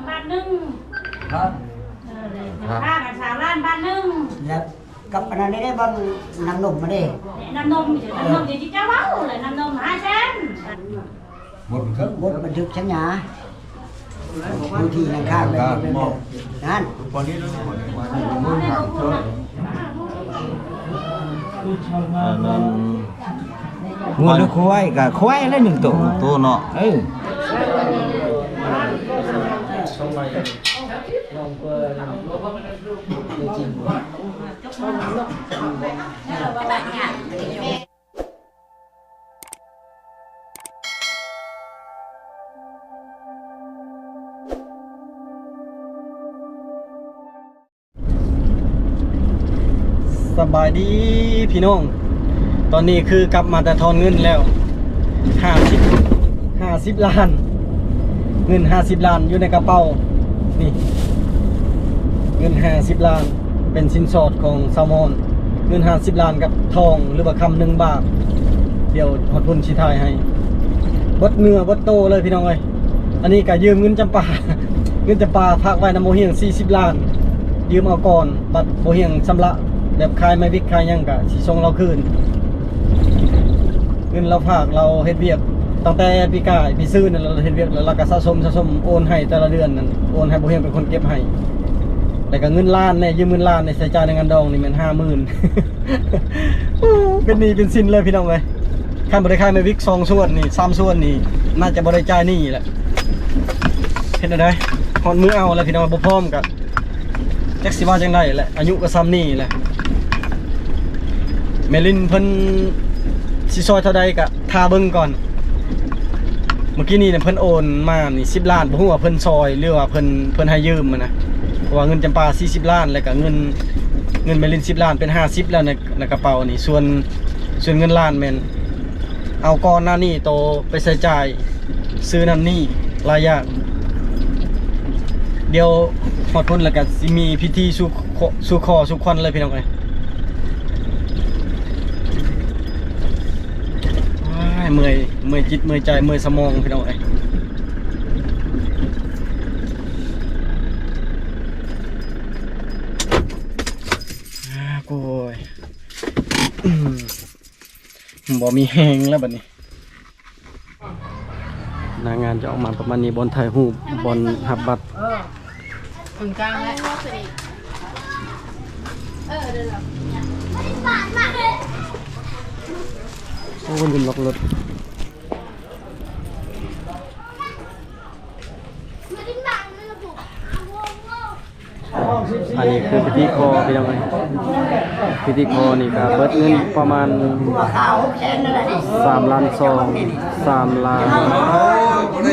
ບາດໜຶ່ງ ຮະ ເອີ ຄ່າກັນສາມລ້ານບາດໜຶ່ງ ແລ້ວກັບອັນນັ້ນໄດ້ ເບິ່ງນ້ຳນົມມາເດ້ ນ້ຳນົມ ນ້ຳນົມທີ່ເຈົ້າເວົ້າແຫຼະ ນ້ຳນົມຫ້າແສນ ບົດບັນທຶກ ບົດບັນທຶກສັນຍາ ຢູ່ທີ່ທະນາຄານນັ້ນ ອັນນັ້ນ ງົວຫຼືຄວາຍ? ກະຄວາຍແຫຼະໜຶ່ງໂຕ ໜຶ່ງໂຕເນາະ ເອີ. ສະບາຍດີພີ່ນ້ອງ ຕອນນີ້ຄືກັບມາແຕ່ຖອນເງິນແລ້ວ ຫ້າສິບ ຫ້າສິບລ້ານ ເງິນຫ້າສິບລ້ານຢູ່ໃນກະເປົາ ນີ້ ເງິນຫ້າສິບລ້ານ ເປັນສິນສອດຂອງສາວມອນ ເງິນຫ້າສິບລ້ານກັບທອງ ຫຼືວ່າຄຳໜຶ່ງບາດ ດຽວຮອດພຸ້ນຊິຖ່າຍໃຫ້ ເບິດເນື້ອເບິດໂຕເລີຍພີ່ນ້ອງເອີຍ. ອັນນີ້ກະຢືມເງິນຈຳປາ ເງິນຈຳປາຝາກໄວ້ນຳບໍ່ຮຽງສີ່ສິບລ້ານ ຢືມເອົາກ່ອນ ບັດບໍ່ຮຽງຊຳລະ ແບບຂາຍໄມ້ວິກຂາຍຫຍັງກະຊິສົ່ງລາວຄືນ. ເງິນລາວຝາກ ລາວເຮັດວຽກຕັ້ງແຕ່ປີກາຍປີຊືນນັ້ນ ລາວເຮັດວຽກແລ້ວລາວກະສະສົມ ສະສົມ ໂອນໃຫ້ແຕ່ລະເດືອນນັ້ນ ໂອນໃຫ້ບໍ່ຮຽງເປັນຄົນເກັບໃຫ້ ແລ້ວກະເງິນລ້ານແດ່ ຢືມເງິນລ້ານແດ່ ໃຊ້ຈ່າຍໃນງານດອງນີ້ແມ່ນຫ້າໝື່ນ ເປັນໜີ້ເປັນສິນເລີຍພີ່ນ້ອງເອີຍ. ຄັນບໍ່ໄດ້ຂາຍໄມ້ວິກສອງສ່ວນນີ້ ສາມສ່ວນນີ້ ໜ້າຈະບໍ່ໄດ້ຈ່າຍໜີ້ແຫຼະ. ເຮັດແນວໃດ ຮອດມື້ເອົາແລ້ວພີ່ນ້ອງ ບໍ່ພ້ອມກະ ຈັກຊິວ່າຈັ່ງໃດແຫຼະ ອາຍຸກໍຊ່ຳນີ້ແຫຼະ. ແມ່ລິນເພິ່ນຊິຊ່ອຍເທົ່າໃດກະຖ້າເບິ່ງກ່ອນ. ເມື່ອກີ້ນີ້ນະ ເພິ່ນໂອນມານີ້ສິບລ້ານ ບໍ່ຮູ້ວ່າເພິ່ນຊ່ອຍ ຫຼືວ່າເພິ່ນ ເພິ່ນໃຫ້ຢືມຫັ້ນນະ ເພາະວ່າເງິນຈຳປາສີ່ສິບລ້ານ ແລ້ວກະເງິນ ເງິນແມ່ລິນສິບລ້ານ ເປັນຫ້າສິບແລ້ວໃນ ໃນກະເປົານີ້. ສ່ວນ ສ່ວນເງິນລ້ານແມ່ນ ເອົາກ່ອນໜ້ານີ້ໂຕໄປໃຊ້ຈ່າຍ ຊື້ນັ້ນນີ້ຫຼາຍຢ່າງ. ດຽວຮອດພຸ້ນແລ້ວກະຊິມີພິທີສູ່ຂໍ ສູ່ຂໍສູ່ຂວັນເລີຍພີ່ນ້ອງເອີຍ. ໂອ້ຍ ເມື່ອຍ ເມື່ອຍຈິດເມື່ອຍໃຈເມື່ອຍສະໝອງພີ່ນ້ອງເອີຍ. ໂອ້ຍ ບໍ່ມີແຮງແລ້ວບັດນີ້. ໜ້າງານຈະອອກມາປະມານນີ້ ບ່ອນຖ່າຍຮູບ ບ່ອນຮັບບັດ ເອີ ເຄິ່ງກາງແລ້ວ ໂອ້ ລືມລັອກລົດ. ອັນນີ້ຄືພິທີຂໍພີ່ນ້ອງເອີຍ ພິທີຂໍນີ້ກະເບິດເງິນປະມານສາມລ້ານສອງ ສາມລ້ານ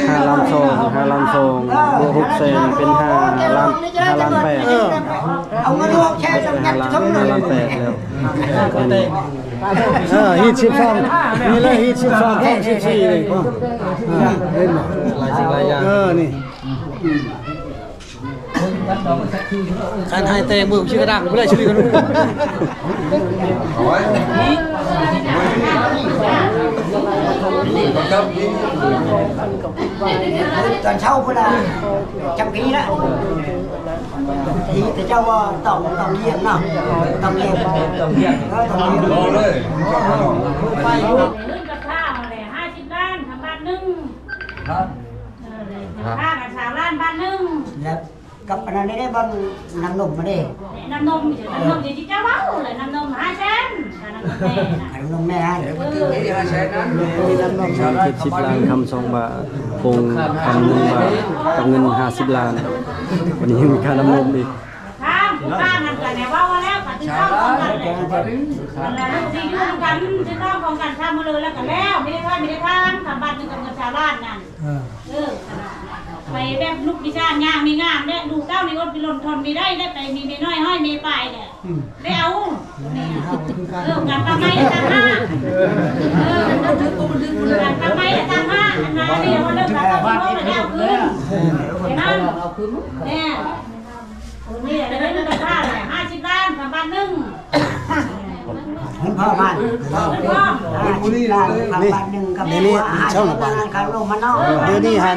ຫ້າລ້ານສອງ ຫ້າລ້ານສອງ ບວກຫົກແສນເປັນຫ້າລ້ານ ຫ້າລ້ານແປດ ເອີ ເອົາເງິນຫົກແສນ ເບິດໄປຫ້າລ້ານ ຫ້າລ້ານແປດແລ້ວ ເອີ ຮີດສິບສອງ ນີ້ເລີຍ ຮີດສິບສອງ ຂອງສິບສີ່ນີ້ ເອີ ເຫັນບໍ່ ຫຼາຍສິ່ງຫຼາຍຢ່າງ ເອີ ນີ້ ຄັນໃຫ້ແຕ່ງເບິ່ງຊື່ກະດັງບໍ່ໄດ້ຊື່ກັນ ຕອນເຊົ້າພຸ້ນລະ ຈັກປີລະ ທີ່ເຈົ້າວ່າຕ້ອງ ຕ້ອງຢ້ຽມເນາະ ຕ້ອງຢ້ຽມ ຕ້ອງຢ້ຽມ ເອີ ຕ້ອງຢ້ຽມ ເງິນກັບຂ້າວຫັ້ນແຫຼະ ຫ້າສິບລ້ານ ທຳບາດໜຶ່ງ ຮະ ເອີ ຄ່າກັນສາມລ້ານບາດໜຶ່ງ ແລ້ວກັບອັນນັ້ນໄດ້ ເບິ່ງນ້ຳນົມມາເດ້ ນ້ຳນົມ ນ້ຳນົມທີ່ເຈົ້າເວົ້າແຫຼະ ນ້ຳນົມຫ້າແສນ ນ້ຳນົມແມ່ນະ ນ້ຳນົມແມ່ໃຫ້ ເອີ ຫ້າແສນນັ້ນ ເຈັດສິບລ້ານ ຄຳສອງບາດ ຜົງຄຳໜຶ່ງບາດ ກັບເງິນຫ້າສິບລ້ານ ວັນນີ້ຍັງມີຄ່ານ້ຳນົມອີກ ທາງຜູ້ຄ້ານັ້ນກະແນວເວົ້າແລ້ວ ກະຖືກຕ້ອງກັນ ອັນນັ້ນ ທີ່ຢູ່ນຳກັນ ຖືກຕ້ອງກັນ ຊາມມື້ເລີແລ້ວກະແລ້ວ ມີແຕ່ຖ້ອຍມີແຕ່ທາງ ສາມບາດໜຶ່ງກັບເງິນຊາວລ້ານນັ້ນ ເອີ ເອີ ໄປແບບລຸກພິຊານຍ່າງມີງາມແຫຼະ ລູກເຕົ້ານີ້ອົດພິລົນທົນມີໄດ້ ໄດ້ໄປມີເມຍນ້ອຍຮ້ອຍເມຍປາຍແຫຼະ ອືມ ໄດ້ເອົາ ເອີ ການປາໄມ້ຕ່າງຫາກ ເອີ ການປາໄມ້ຕ່າງຫາກ ອັນນັ້ນນີ້ເຮົາເລີກກັນ ເອົາຄືນ ເອີ ເອົາຄືນ ແມ່ນ ໂຕນີ້ລະເງິນກັບຂ້າວແຫຼະ ຫ້າສິບລ້ານ ສາມບາດໜຶ່ງ ເງິນພອກບ້ານ ເງິນພອກ ຫ້າສິບລ້ານ ສາມບາດໜຶ່ງ ກັບ ນີ້ ນີ້ ຫ້າສິບລ້ານ ຄ່າລົມມາເນາະ ດຽວນີ້ຫັ້ນ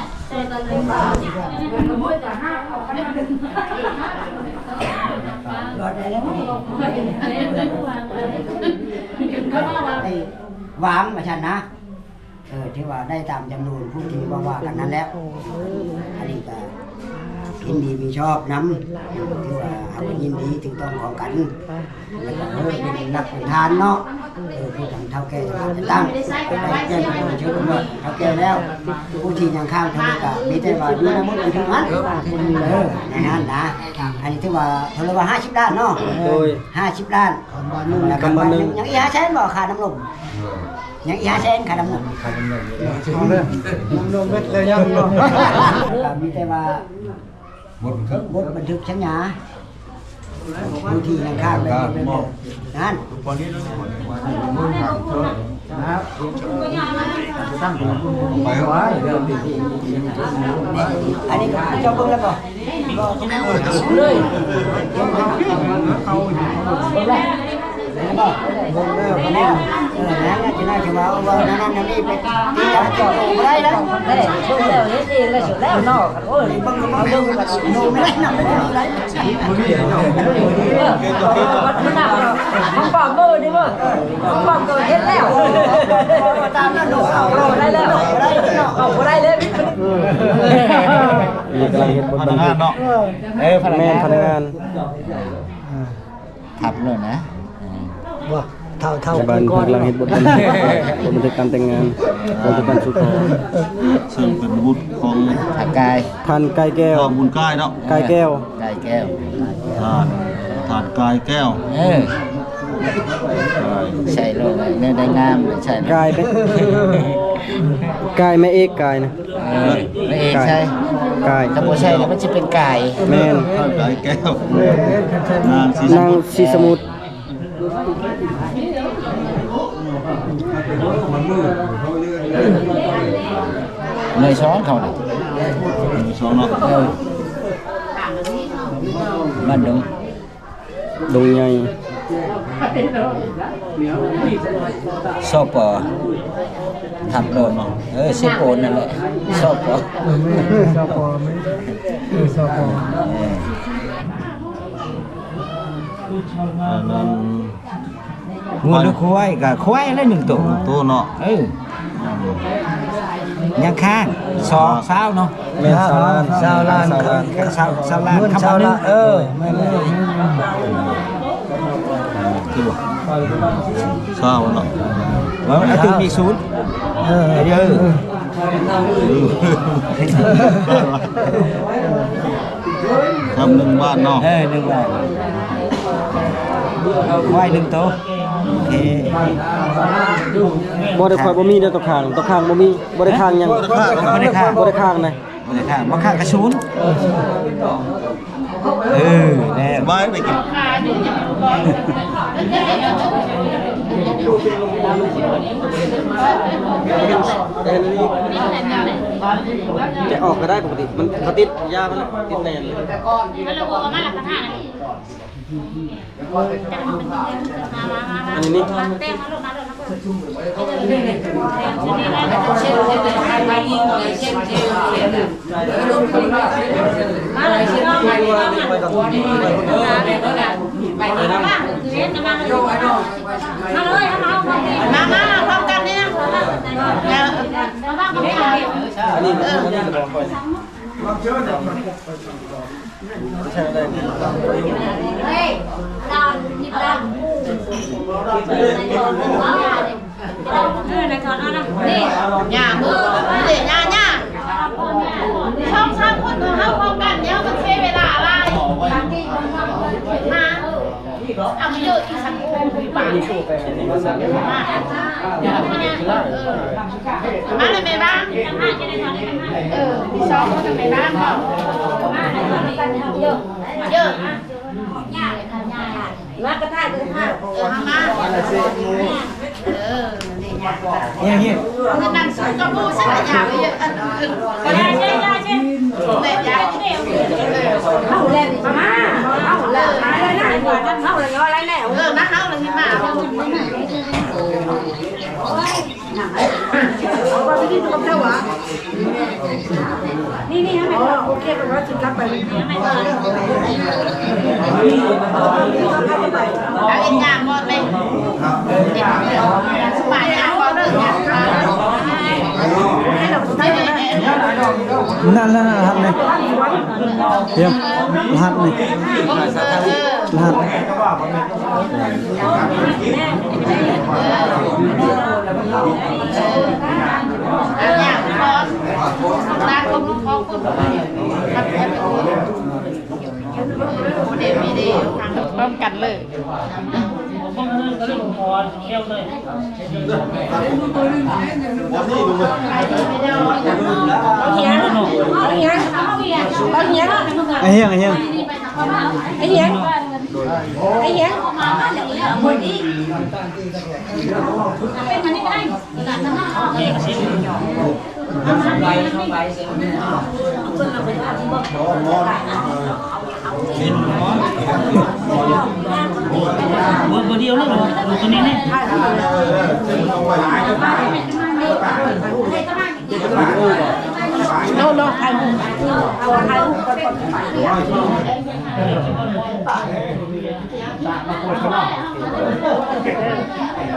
ໄດ້ວາງວ່າຊັ້ນນະ. ເອີ ຖືວ່າໄດ້ຕາມຈຳນວນຜູ້ທີ່ວ່າ ວ່າກັນນັ້ນແຫຼະ. ອັນນີ້ກໍຍິນດີມີຊອບນຳ ຖືວ່າເຮົາກໍຍິນດີຖືກຕ້ອງຂອງກັນ ແລ້ວກໍເອີ ເປັນຫຼັກເປັນຖານເນາະ. ເອີ ຜູ້ທາງເຖົ້າແກ່ຈະມາຈັດຕັ້ງ ກໍໄດ້ແຈ້ງເປັນເຊີນເມືອເຖົ້າແກ່ແລ້ວ ຜູ້ທີ່ຍັງຄ້າງເທົ່ານີ້ກໍມີແຕ່ວ່າຢູ່ໃນໝົດບັນທຶກຫັ້ນ. ເອີ ໃນນັ້ນນະ. ອັນນີ້ຖືວ່າເທົ່າໃດວ່າ ຫ້າສິບລ້ານເນາະ. ໂດຍ ຫ້າສິບລ້ານ. ແລ້ວກໍບັນໜຶ່ງ ຍັງອີກຫ້າແສນບໍ່ ຄ່ານ້ຳນົມ? ຍັງອີກຫ້າແສນຄ່ານ້ຳນົມ. ນ້ຳນົມເບິດແລ້ວຍັງເນາະ. ກໍມີແຕ່ວ່າບົດບັນທຶກສັນຍາ ຜູ້ທີ່ຍັງຄ້າງໄວ້ນັ້ນ. ອັນນີ້ເຈົ້າເບິ່ງແລ້ວບໍ່? ເບິ່ງແລ້ວ ເບິ່ງແລ້ວ ເບິ່ງແລ້ວ ເບິ່ງແລ້ວ. ເອີ ນັ້ນນະ ຈະໄດ້ ຈະວ່າ ເວົ້ານັ້ນນັ້ນນີ້ ໄປຕິດຕາມເຈົ້າບໍ່ໄດ້ນະ. ເບິ່ງແລ້ວ ເຮັດເອງແລ້ວ ສຸດແລ້ວເນາະ. ໂອ້ຍ ເບິ່ງ ເບິ່ງ ເບິ່ງ ບໍ່ໄດ້ນຳໄປເທົ່າໃດ. ບໍ່ໄດ້ເນາະ ຂອງປ້ອມມື້ນີ້ເວີ້ຍ ຂອງປ້ອມກໍເຮັດແລ້ວ. ຕາມນັ້ນເນາະ ເອົາບໍ່ໄດ້ແລ້ວ ເອົາບໍ່ໄດ້ເລີຍ. ນີ້ກຳລັງເຮັດບົດບັນທຶກ ພະນັກງານເນາະ. ເອີ ພະນັກງານ ແມ່ນ ພະນັກງານ. ທັບໂລດນະ. ບໍ່ ເຖົ້າ ເຖົ້າ ແຕ່ບ້ານກຳລັງເຮັດບົດບັນທຶກ ບົດບັນທຶກການແຕ່ງງານ ບົດບັນທຶກການສູ່ຂໍ. ເຊິ່ງເປັນບຸດຂອງທ່ານກາຍ ທ່ານກາຍແກ້ວ ທ່ານບຸນກາຍເນາະ ກາຍແກ້ວ ກາຍແກ້ວ ທ່ານ ທ່ານກາຍແກ້ວ. ເອີ ໃສ່ໂລດ ແນວໃດງາມໃສ່ໂລດ. ກາຍ ກາຍ ແມ່ເອກ ກາຍນະ. ເອີ ພະເອກໃສ່ ກາຍ ຖ້າບໍ່ໃສ່ແລ້ວມັນຊິເປັນກາຍ. ແມ່ນ ກາຍແກ້ວ ນາງສີ ນາງສີສະໝຸດ. ເມື່ອຍສອງເຂົານະ ເມື່ອຍສອງເນາະ. ເອີ ບ້ານດົງ ດົງໃຫຍ່ ສປ ທັບໂລດ. ເອີ ເຊໂປນນັ້ນແຫຼະ ສປ ສປ ແມ່ນ ເອີ ສປ ເອີ ອັນນັ້ນ ງົວຫຼືຄວາຍ? ກະຄວາຍແຫຼະ ໜຶ່ງໂຕ ໜຶ່ງໂຕເນາະ. ເອີ ຍັງຄ້າງ ສອງ ຊາວເນາະ. ແມ່ນ ຊາວລ້ານ ຊາວລ້ານ ຊາວລ້ານ ຊາວລ້ານ ເງິນ ຄຳ ຊາວລ້ານ ໜຶ່ງ. ເອີ ແມ່ນ ແມ່ນ ແມ່ນ ຄືວ່າ ຊາວເນາະ. ເອີ ເອົາ ຖືກມີສູນ. ເອີ ເອີ ຄຳ ໜຶ່ງບາດເນາະ. ເອີ ໜຶ່ງບາດ ຄວາຍໜຶ່ງໂຕ. ໂອເຄ ບໍ່ໄດ້ ຂ້ອຍບໍ່ມີເດີ ຕົວຂ້າງ ຕົວຂ້າງບໍ່ມີ ບໍ່ໄດ້ຂ້າງຫຍັງ ບໍ່ໄດ້ຂ້າງ ບໍ່ໄດ້ຂ້າງນະ ບໍ່ໄດ້ຂ້າງ ບໍ່ຂ້າງກະສູນ. ເອີ ແນ່ ສະບາຍໄປກິນ ແກະອອກກໍໄດ້ ປົກກະຕິມັນ ເຂົາຕິດຢາມັນແຫຼະ ຕິດແໜ້ນ. ອັນນີ້ນີ້ ມາ ມາ ມາພ້ອມກັນນີ້ນະ ອັນນີ້ ອັນນີ້ລະບອກຂ້ອຍ. ເອີ ນາຍຖອນເອົານະ ນີ້ ຍ່າມື ນີ້ເດ້ ຍ່າ ຍ່າ ສອງສາມຄົນຂອງເຮົາພ້ອມກັນ ດຽວມັນເສຍເວລາຫຼາຍ ມາ ເອົາເລີຍ ອີສັງຄົມບາດ ມາ ມາເລີຍແມ່ບ້ານ ເອີ ສອງຄົນແມ່ບ້ານ ເອີ ເອີ ມາກະຖ່າຍເບິ່ງ ເອີ ມາ ເອີ ນີ້ ນີ້ ຄືນັ່ງສູງກັບໝູ່ຊັ້ນ ຢ່າໄປເຍາະ ເອີ ເອົາແລ້ວ ມາ ເອົາແລ້ວ ມາແລ້ວ ເອົາແລ້ວ ເອົາແລ້ວ ເອີ ມາ ເອົາແລ້ວ ມາ ເອົາ ເອົາໄປກິນກັບເຈົ້າຫວາ? ນີ້ ນີ້ ອໍ ໂອເຄ ແປວ່າຊິກັບໄປ ເອົາອີກຢ່າງບໍ່ແມ່ນ ສະບາຍຢ່າງບໍ່ເລີຍ ນັ້ນແຫຼະ ຫັ້ນແຫຼະ ຮຫັດນີ້ ເອີ ເອີ ລະຫັດ ພ້ອມກັນເລີຍ ອາຫຽງ ອາຫຽງ ອາຫຽງ ອາຫຽງ ອາຫຽງ. ບໍ່ ບໍ່ດຽວເລີຍ ຕົວນີ້ນີ້ ໂນ ໂນ ຖ່າຍຮູບ ຖ່າຍຮູບກ່ອນ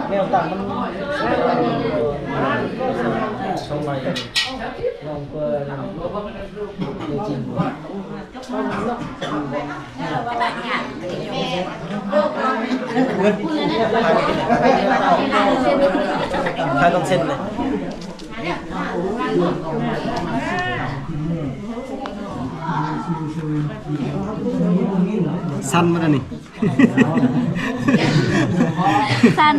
ແນວຕັ້ງມັນ ຖ່າຍຕ້ອງເຊັນເລີຍ ສັ່ນໝົດອັນນີ້. ສັ່ນ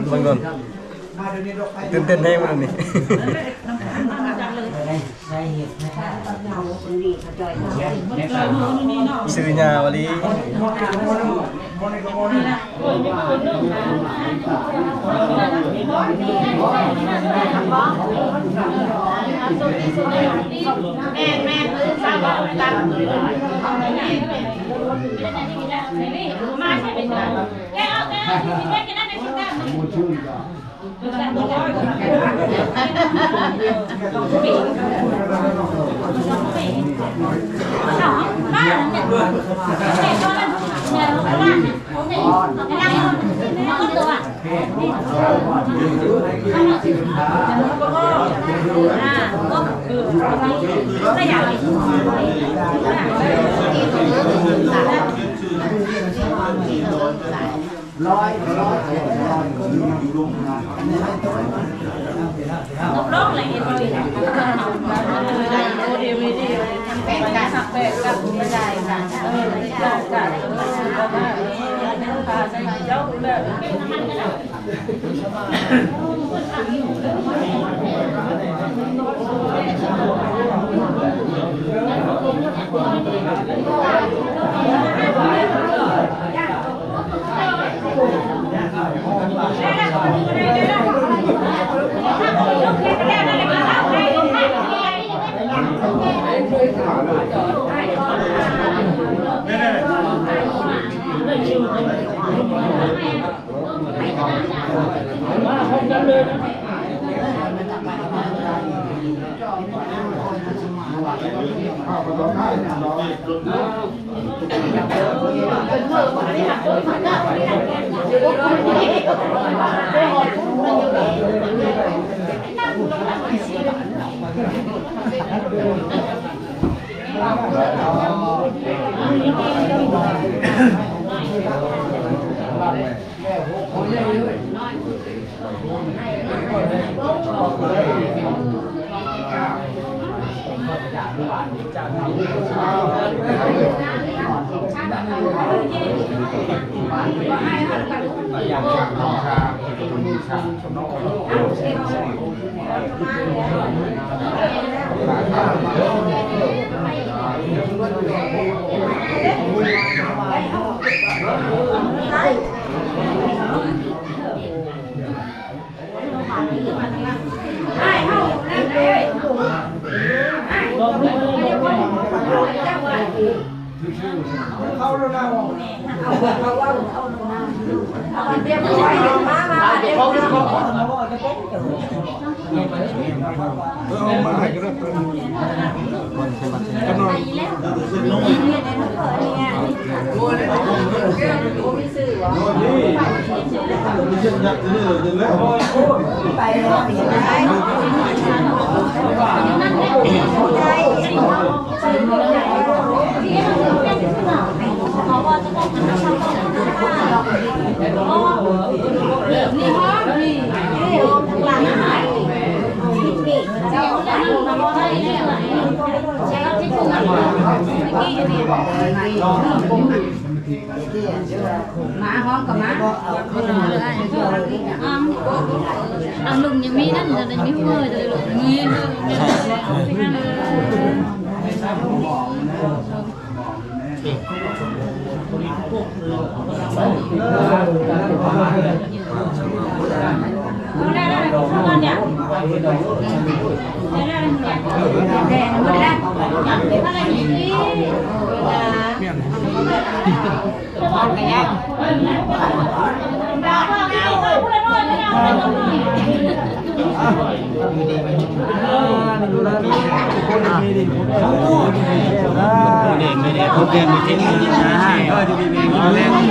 ເບິ່ງກ່ອນ ຕື່ນເຕັ້ນແຮງມື້ນີ້ ຊື່ຍ່າວະລີ. ມາ ຫ້ອງກໍມາ ເອົາ ເອົາ ລຸງຍັງມີນັ້ນ ຍັງມີຫົວຢູ່ເລີຍ ລຸງມີ ໂປຣແກຣມໃນທິດນີ້ນະ ເອີ ຢູ່ດີມີແຮງ ເອີ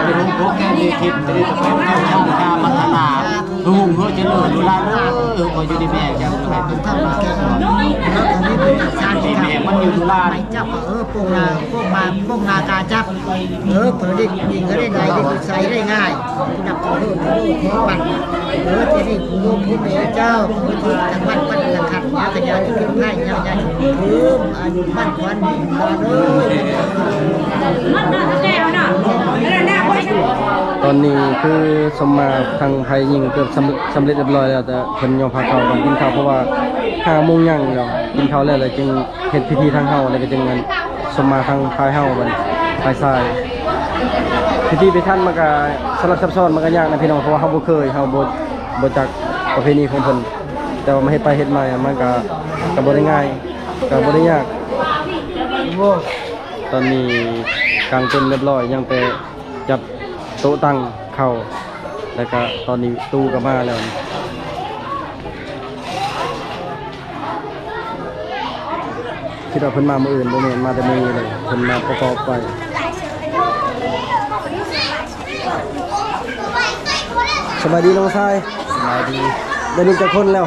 ເປັນໂປຣແກຣມໃນທິດ ພັດທະນາ ຮຸ່ງເຮືອງຈະເລີນ ລູກຫຼານເອີຍ ຂໍຢູ່ດີມີແຮງ ເຈົ້າໃຫ້ທຸກທ່ານ ມີແຮງ ມັນຢູ່ ລູກຫຼານ ເຈົ້າກໍ ເອີ ໂປງໜ້າ ໂປງມາ ໂປງໜ້າຕາຈັບ ເອີ ເພິ່ນໄດ້ຍິງກໍໄດ້ໄດ້ ໄດ້ໃຊ້ໄດ້ງ່າຍ ນັບຖືເພິ່ນ ເອີ ທີ່ນີ້ຜູ້ຮູ້ຜູ້ແມ່ເຈົ້າ ຜູ້ທີ່ທາງບ້ານເພິ່ນຄັດມາກໍຢ່າໄດ້ເປັນໄພ ຢ່າ ຢ່າຖື ອາຍຸໝັ້ນຂວັນຍືນຍາວເດີ. ຕອນນີ້ຄືສົມມາທາງຝ່າຍຍິງເກືອບສຳ ສຳເລັດຮຽບຮ້ອຍແລ້ວ ແຕ່ເພິ່ນຍອມພາເຂົ້າກ່ອນກິນເຂົ້າ ເພາະວ່າຫ້າໂມງຫຍັງແລ້ວ ກິນເຂົ້າແລ້ວ ແລ້ວຈຶ່ງເຮັດພິທີທາງເຮົາ ແລ້ວກໍຈຶ່ງອັນ ສົມມາທາງຝ່າຍເຮົາບັດນີ້ ຝ່າຍຊາຍ ພິທີໄປທັນມັນກະສະຫຼັບຊັບຊ້ອນ ມັນກະຍາກນະພີ່ນ້ອງ ເພາະວ່າເຮົາບໍ່ເຄີຍ ເຮົາບໍ່ ບໍ່ຈັກປະເພນີຂອງເພິ່ນ ແຕ່ວ່າມາເຮັດໄປເຮັດມາມັນກະ ກະບໍ່ໄດ້ງ່າຍ ກະບໍ່ໄດ້ຍາກ. ຕອນນີ້ກາງເຕັນຮຽບຮ້ອຍ ຍັງແຕ່ຈັດໂຕະຕັ້ງເຂົ້າ ແລ້ວກະຕອນນີ້ຕູ້ກະມາແລ້ວ. ຄິດວ່າເພິ່ນມາມື້ອື່ນ ບໍ່ແມ່ນ ມາແຕ່ມື້ນີ້ເລີຍ ເພິ່ນມາປະກອບໄວ້. ສະບາຍດີນ້ອງຊາຍ. ສະບາຍດີ. ໄດ້ລູກຈັກຄົນແລ້ວ?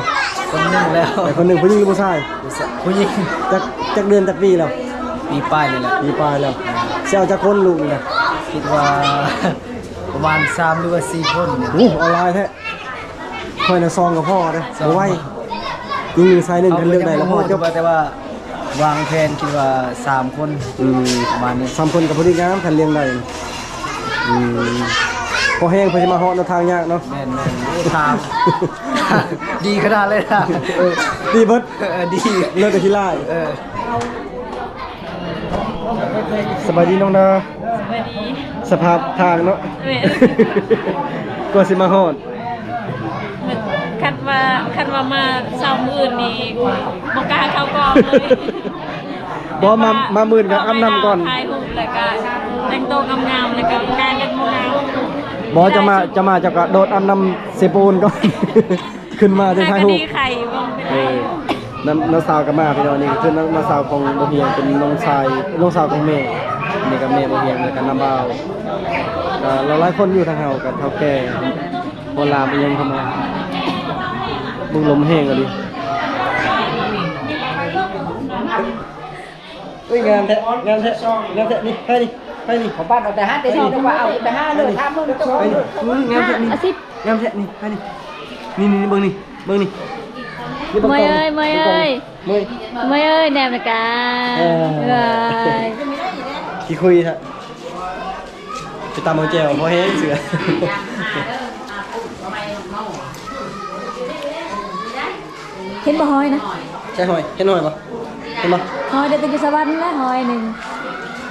ຄົນໜຶ່ງແລ້ວ. ໄດ້ຄົນໜຶ່ງ ຜູ້ຍິງຫຼືຜູ້ຊາຍ? ຜູ້ຊາຍ ຜູ້ຍິງ. ຈັກ ຈັກເດືອນຈັກປີແລ້ວ? ປີປາຍນີ້ແຫຼະ. ປີປາຍແລ້ວ. ຊິເອົາຈັກຄົນລູກນີ້ນະ? ຄິດວ່າປະມານສາມຫຼືວ່າສີ່ຄົນ. ໂອ້ ເອົາຫຼາຍແທ້. ຂ້ອຍນະ ສອງກໍພໍເດ້ ບໍ່ໄຫວ. ຍິງໜຶ່ງຊາຍໜຶ່ງ ຄັນເລືອກໄດ້ລະພໍຈົບ. ແຕ່ວ່າ ວາງແຜນຄິດວ່າສາມຄົນ ອືມ ປະມານນີ້ ສາມຄົນກໍພໍດີງາມ ຄັນລຽງໄດ້ ອືມ ພໍແຮງເພິ່ນຊິມາຮອດເນາະ ທາງຍາກເນາະ ແມ່ນໆ ໂອ້ ທາງ ດີຂະໜາດເລີຍນະ ເອີ ດີເບິດ ເອີ ດີ ເລີຍແຕ່ຂີ້ລ້າຍ ເອີ ສະບາຍດີນ້ອງດາ ສະບາຍດີ ສະພາບທາງເນາະ ແມ່ນ ກວ່າຊິມາຮອດ ຄັນວ່າ ຄັນວ່າມາເຊົ້າມື້ອື່ນນີ້ ບໍ່ກ້າເຂົ້າກ້ອງເລີຍ ບໍ່ ມາ ມາມື້ອື່ນກໍອາບນ້ຳກ່ອນ ຖ່າຍຮູບ ແລ້ວກໍແຕ່ງໂຕງາມໆ ແລ້ວກໍກາຍເປັນໝູ່ງາມ ບໍ່ ຈະມາ ຈະມາ ເຈົ້າກໍໂດດອາບນ້ຳເຊໂປນກ່ອນ ຂຶ້ນມາຈັ່ງຖ່າຍຮູບ ເອີ ນ້າ ນ້າສາວກໍມາ ພີ່ນ້ອງ ນີ້ກໍຄືນ້າ ນ້າສາວຂອງບໍ່ຮຽງ ເປັນນ້ອງຊາຍ ນ້ອງສາວຂອງແມ່ ນີ້ກໍແມ່ບໍ່ຮຽງ ແລ້ວກໍນ້າບ່າວ ກໍຫຼາຍໆຄົນຢູ່ທາງເຮົາ ກໍເຖົ້າແກ່ ບໍ່ລາມອີ່ຫຍັງເຂົ້າມາ ເບິ່ງລົມແຮງອີ່ຫຼີ ເອີຍ ງາມແທ້ ງາມແທ້ ງາມແທ້ ນີ້ ໃຜນີ້ ໃຜນີ້ ຂອງບ້ານເອົາແຕ່ຫາແຕ່ຊິວ່າເອົາແຕ່ຫາເລີຍ ຖາມເບິ່ງເຈົ້າຂອງ ໃຜນີ້ ເອີຍ ງາມແທ້ນີ້ ອາຊິບ ງາມແທ້ນີ້ ໃຜນີ້ ນີ້ ນີ້ ເບິ່ງນີ້ ເບິ່ງນີ້ ນີ້ເບິ່ງ ເມຍເອີຍ ເມຍເອີຍ ເມຍ ເມຍເອີຍ ແນມນະກາ ເອີ ເອີຍ ຂີ້ຄຸຍແທ້ ໄປຕຳເອົາແຈ່ວ ພໍແຮງເສືອ ເຫັນບໍ່ຫອຍນະ ໃຊ່ຫອຍ ເຫັນຫອຍບໍ່ ເຫັນບໍ່ ຫອຍໄດ້ແຕ່ຢູ່ສະຫວັນແຫຼະ ຫອຍໜຶ່ງ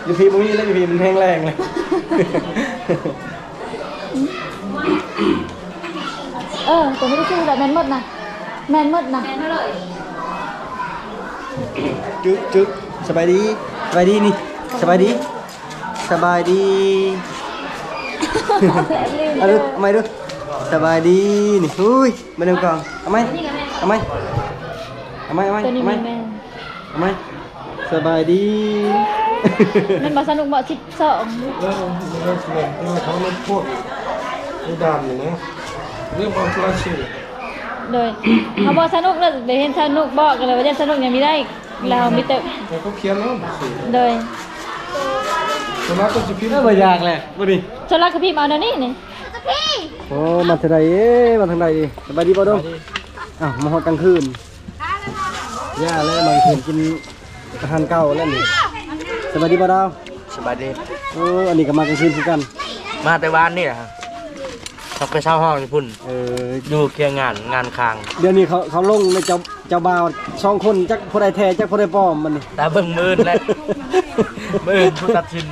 ຢູ່ພີ້ບໍ່ມີເລີຍ ຢູ່ພີ້ມັນແຫ້ງແລ້ງເລີຍ ເອີ ຕົວນີ້ຄືແບບແມ່ນໝົດນະ ແມ່ນໝົດນະ ຈຶກ ຈຶກ ສະບາຍດີ ສະບາຍດີນີ້ ສະບາຍດີ ສະບາຍດີ ເອົາດູ ເອົາໃໝ່ດູ ສະບາຍດີນີ້ ອຸ້ຍ ມານຳກ່ອນ ເອົາໃໝ່ ເອົາໃໝ່ ເອົາໃໝ່ ເອົາໃໝ່ ເອົາໃໝ່ ເອົາໃໝ່ ສະບາຍດີ ແມ່ນບໍ່ ສະໜຸກບໍ່ ສິບສອງ ເອີ ເອີ ເຂົາເລີຍພວກໃນດ່ານນີ້ນະ ເລື່ອງຄວາມສະຫຼາດຊື່ ໂດຍ ເຮົາບໍ່ສະໜຸກເລີຍ ໄດ້ເຫັນສະໜຸກບໍ່ ກໍເລີຍວ່າຢ້ານສະໜຸກຍັງມີໄດ້ ແລ້ວມີແຕ່ ເຂົາຂຽນເນາະ ໂດຍ ສ່ວນຫຼາຍກໍຊິພິມ ເອີ ບໍ່ຢາກແຫຼະ ບໍ່ດີ ສ່ວນຫຼາຍກໍພິມເອົາແນວນີ້ນີ້ ໂອ້ ມາທາງໃດເອີຍ ມາທາງໃດ ສະບາຍດີບໍ່ດົງ ອ້າວ ມາຮອດກາງຄືນ ຢ່າແລ້ວ ມາເຫັນກິນອາຫານເກົ່າແລ້ວນີ້ ສະບາຍດີບໍ່ດາວ ສະບາຍດີ ໂອ້ ອັນນີ້ກໍມາກາງຄືນຄືກັນ ມາແຕ່ວານນີ້ແຫຼະ ເຂົາໄປເຊົ່າຫ້ອງຢູ່ພຸ້ນ ເອີ ຢູ່ຄຽງງານ ງານຄ້າງ ດຽວນີ້ເຂົາ ເຂົາລົງໃນເຈົ້າ ເຈົ້າບ່າວສອງຄົນ ຈັກຜູ້ໃດແທ້ ຈັກຜູ້ໃດປອມ ບັດນີ້ ຕາເບິ່ງມື້ອື່ນແຫຼະ ມື້ອື່ນຜູ້ຕັດສິນ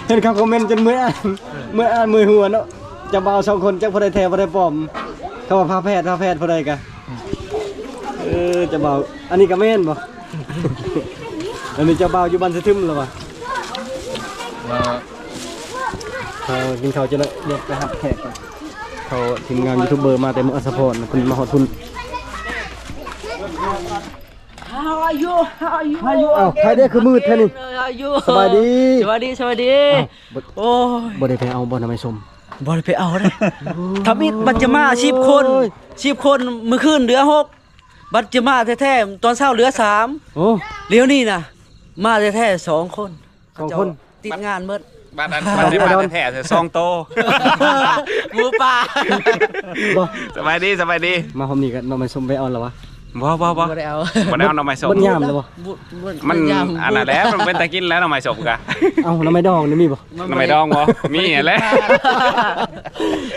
ເຫັນເຂົາຄອມເມັນຈົນເມື່ອຍອ່ານ ເມື່ອຍອ່ານເມື່ອຍຫົວເນາະ ເຈົ້າບ່າວສອງຄົນ ຈັກຜູ້ໃດແທ້ ຜູ້ໃດປອມ ເຂົາວ່າພາແພດ ພາແພດ ຜູ້ໃດກະ ເອີ ເຈົ້າບ່າວ ອັນນີ້ກະແມ່ນບໍ່? ອັນນີ້ເຈົ້າບ່າວຢູ່ບ້ານສະທຶມລະຫວາ? ເອີ ເອີ ກິນເຂົ້າຈັ່ງໃດ ດຽວໄປຮັບແຂກກ່ອນ. ເຂົາທີມງານຢູທູບເບີມາແຕ່ເມືອງອັດສະພອນ ເພິ່ນມາຮອດພຸ້ນ. How are you? How are you? How are you? ອ້າວ ໃຜເດ້ຄືມືດແທ້ນີ້? How are you? ສະບາຍດີ ສະບາຍດີ ສະບາຍດີ. ອ້າວ ບໍ່ ໂອ້ຍ ບໍ່ໄດ້ໄປເອົາບໍ່ ນຳໄມ້ສົ້ມ? ບໍ່ໄດ້ໄປເອົາເດ້. ທຳອິດບັດຈະມາສິບຄົນ ໂອ້ຍ ສິບຄົນ ມື້ຄືນເຫຼືອຫົກ ບັດຈະມາແທ້ໆ ຕອນເຊົ້າເຫຼືອສາມ. ໂອ້ ດຽວນີ້ນະ ມາແທ້ໆ ສອງຄົນ ສອງຄົນ ເຂົາເຈົ້າຕິດງານໝົດ. ບັດອັນ ບັດຈະມາແທ້ໆ ສອງໂຕ ໝູປ່າ. ບໍ່ ສະບາຍດີ ສະບາຍດີ. ມາຮອບນີ້ກໍໜໍ່ໄມ້ສົ້ມໄປເອົາລະຫວາ? ບໍ່ ບໍ່ ບໍ່ ບໍ່ໄດ້ເອົາ ບໍ່ໄດ້ເອົາໜໍ່ໄມ່ສົ້ມ. ມັນຍາມລະບໍ່? ບໍ່ ບໍ່ ມັນ ມັນຍາມ ອັນນັ້ນແຫຼະ ມັນເປັນຕາກິນແລ້ວໜໍ່ໄມ້ສົ້ມກະ. ເອົ້າ ໜໍ່ໄມ້ດອງນີ້ມີບໍ່? ໜໍ່ໄມ້ດອງບໍ່? ມີຫັ້ນແຫຼະ.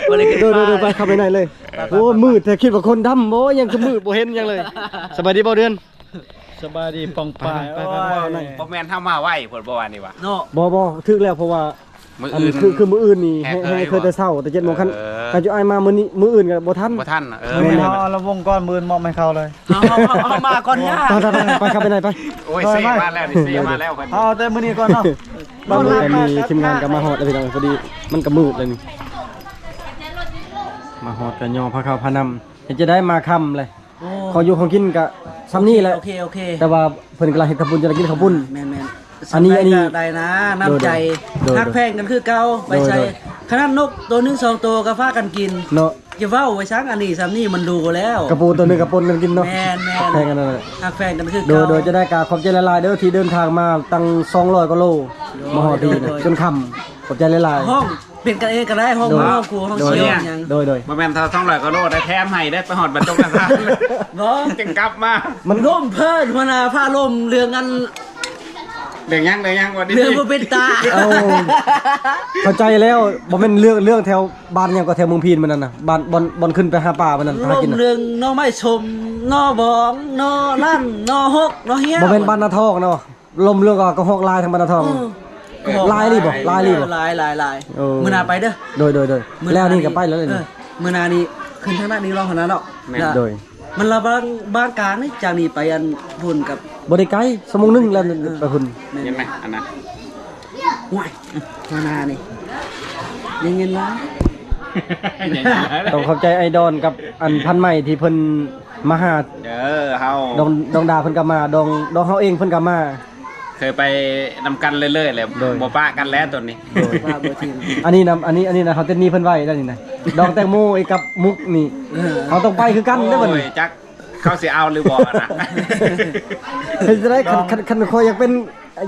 ບໍ່ໄດ້ກິນ. ໂດຍໆໆ ໄປເຂົ້າໄປໃນເລີຍ. ໂອ້ ມືດແທ້ ຄິດວ່າຄົນດຳບໍ່ ຍັງຄືມືດ ບໍ່ເຫັນຫຍັງເລີຍ. ສະບາຍດີບໍ່ເດືອນ? ສະບາຍດີປ້ອງປາຍ. ໄປໆໆ ໂອ້ຍ ບໍ່ແມ່ນເຮົາມາໄວໂພດບໍ່ວ່ານີ້ຫວາ? ເນາະ ບໍ່ໆ ຖືກແລ້ວ ເພາະວ່າ ມື້ອື່ນ ຄື ຄືມື້ອື່ນນີ້ແຮ່ເຄີຍແຕ່ເຊົ້າ ແຕ່ເຈັດໂມງ. ຄັນ ເອີ ຄັນຈຸອ້າຍມາມື້ນີ້ ມື້ອື່ນກໍບໍ່ທັນ ບໍ່ທັນ. ເອີ ແມ່ນໆ ເຮົາລະວົງກ່ອນ ມື້ອື່ນມອບໃຫ້ເຂົາເລີຍ. ເຮົາ ເຮົາ ເຮົາ ເຮົາມາກ່ອນ. ໄປ ໄປ ໄປ ໄປ ເຂົ້າໄປໃນໄປ. ໂອ້ຍ ເຊມາແລ້ວນີ້ ເຊມາແລ້ວ. ເອົາແຕ່ມື້ນີ້ກ່ອນເນາະ. ຕອນນີ້ກໍມີທີມງານກໍມາຮອດແລ້ວພີ່ນ້ອງ ພໍດີມັນກໍມືດແລ້ວນີ້. ມາຮອດກໍຍໍພາເຂົ້າພານ້ຳ ເຮັດຈັ່ງໃດ ມາຄ່ຳເລີຍ. ໂອ້ ຂອງຢູ່ຂອງກິນກະຊ່ຳນີ້ແຫຼະ. ໂອເຄ ໂອເຄ ແຕ່ວ່າເພິ່ນກຳລັງເຮັດເຂົ້າປຸ້ນ ຈະໄດ້ກິນເຂົ້າປຸ້ນ. ແມ່ນໆ ອັນນີ້ ອັນນີ້ໄດ້ນະ ນ້ຳໃຈ ໂດຍ ຮັກແພງກັນຄືເກົ່າ. ໄປໃສ ໂດຍ ຂະໜາດນົກໂຕໜຶ່ງສອງໂຕກໍພາກັນກິນເນາະ. ຈະເວົ້າໄວ້ສັງ ອັນນີ້ຊ່ຳນີ້ມັນດູແລ້ວ. ກະປູໂຕໜຶ່ງກໍປົນກັນກິນເນາະ. ແມ່ນໆ ຮັກແພງກັນນັ້ນແຫຼະ. ຮັກແພງກັນຄືເກົ່າ. ໂດຍ ໂດຍ ຈະໄດ້ກະຂອບໃຈຫຼາຍໆເດີ ທີ່ເດີນທາງມາຕັ້ງສອງຮ້ອຍກວ່າໂລ ໂດຍ ມາຮອດພີ້ນະ ໂດຍ ຈົນຄ່ຳ. ຂອບໃຈຫຼາຍໆ. ຫ້ອງ ເປັນກັນເອງກໍໄດ້ ຫ້ອງ ໂດຍ ຫ້ອງຄູ ຫ້ອງ ໂດຍ ສ່ຽວຫຍັງ ໂດຍ ໂດຍ ບໍ່ແມ່ນເທົ່າສອງຮ້ອຍກວ່າໂລໄດ້ແຖມໃຫ້ໄດ້ ໄປຮອດບ້ານດົງນາຊານ ບໍ່ ຈຶ່ງກັບມາ ມັນລົມເພີ້ນ ຫົວໜ້າຟ້າລົມເລື່ອງອັນ ເລື່ອງຫຍັງ ເລື່ອງຫຍັງວ່າດີ ເລື່ອງບໍ່ເປັນຕາ ເອົາ ເຂົ້າໃຈແລ້ວ ບໍ່ແມ່ນເລື່ອງ ເລື່ອງແຖວບ້ານຫຍັງກໍແຖວເມືອງພີນມື້ນັ້ນນະ ບ້ານ ບ່ອນ ບ່ອນຂຶ້ນໄປຫາປາມື້ນັ້ນ ຫາກິນນະ ລົມເລື່ອງໜໍ່ໄມ້ສົ້ມ ໜໍ່ບອງ ໜໍ່ລັນ ໜໍ່ຫົກ ໜໍ່ຮຽວ ບໍ່ແມ່ນບ້ານນາທອງນະ ລົມເລື່ອງກໍ ກໍຮອກຫຼາຍທາງບ້ານນາທອງ ເອີ ຫຼາຍອີ່ຫຼີບໍ່ ຫຼາຍອີ່ຫຼີບໍ່ ຫຼາຍ ຫຼາຍ ຫຼາຍ ເອີ ມື້ໜ້າໄປເດີ ໂດຍ ໂດຍ ໂດຍ ມື້ໜ້າ ແລ້ວນີ້ກໍໄປແລ້ວນີ້ ເອີ ມື້ໜ້ານີ້ຂຶ້ນທາງນັ້ນນີ້ລອງຫັ້ນນະເນາະ ແມ່ນ ໂດຍ ມັນລະບາງ ບາງກາງນີ້ ຈາກນີ້ໄປອັນພຸ້ນກັບ ບໍ່ໄດ້ໄກ ຊົ່ວໂມງໜຶ່ງແລ້ວ ເອີ ໄປພຸ້ນ ແມ່ນ ເຫັນໄໝ ອັນນັ້ນ ໂອ້ຍ ຫົວໜ້ານີ້ ໄດ້ເງິນຫຼາຍ ຕ້ອງຂອບໃຈອ້າຍດອນກັບອັນພັນໄມ້ທີ່ເພິ່ນມາຫາ ເອີ ເຮົາ ດອງ ດອງດາເພິ່ນກໍມາ ດອງ ດອງເຮົາເອງເພິ່ນກໍມາ ເຄີຍໄປນຳກັນເລື້ອຍໆແຫຼະ ໂດຍ ບໍ່ປະກັນແຫຼະຕົວນີ້ ໂດຍ ວ່າບໍ່ຖິ້ມ ອັນນີ້ນະ ອັນນີ້ ອັນນີ້ນະ ເຮົາຕິດໜີ້ເພິ່ນໄວ້ແລ້ວນີ້ນະ ດອງແຕງໂມອີກກັບມຸກນີ້ ເອີ ເຮົາຕ້ອງໄປຄືກັນເດີ້ບັດນີ້ ໂອ້ຍ ຈັກເຂົາຊິເອົາຫຼືບໍ່ນະ ເຮັດຈັ່ງໃດ ຄັນ ຄັນ ຄັນຂ້ອຍຢາກເປັນ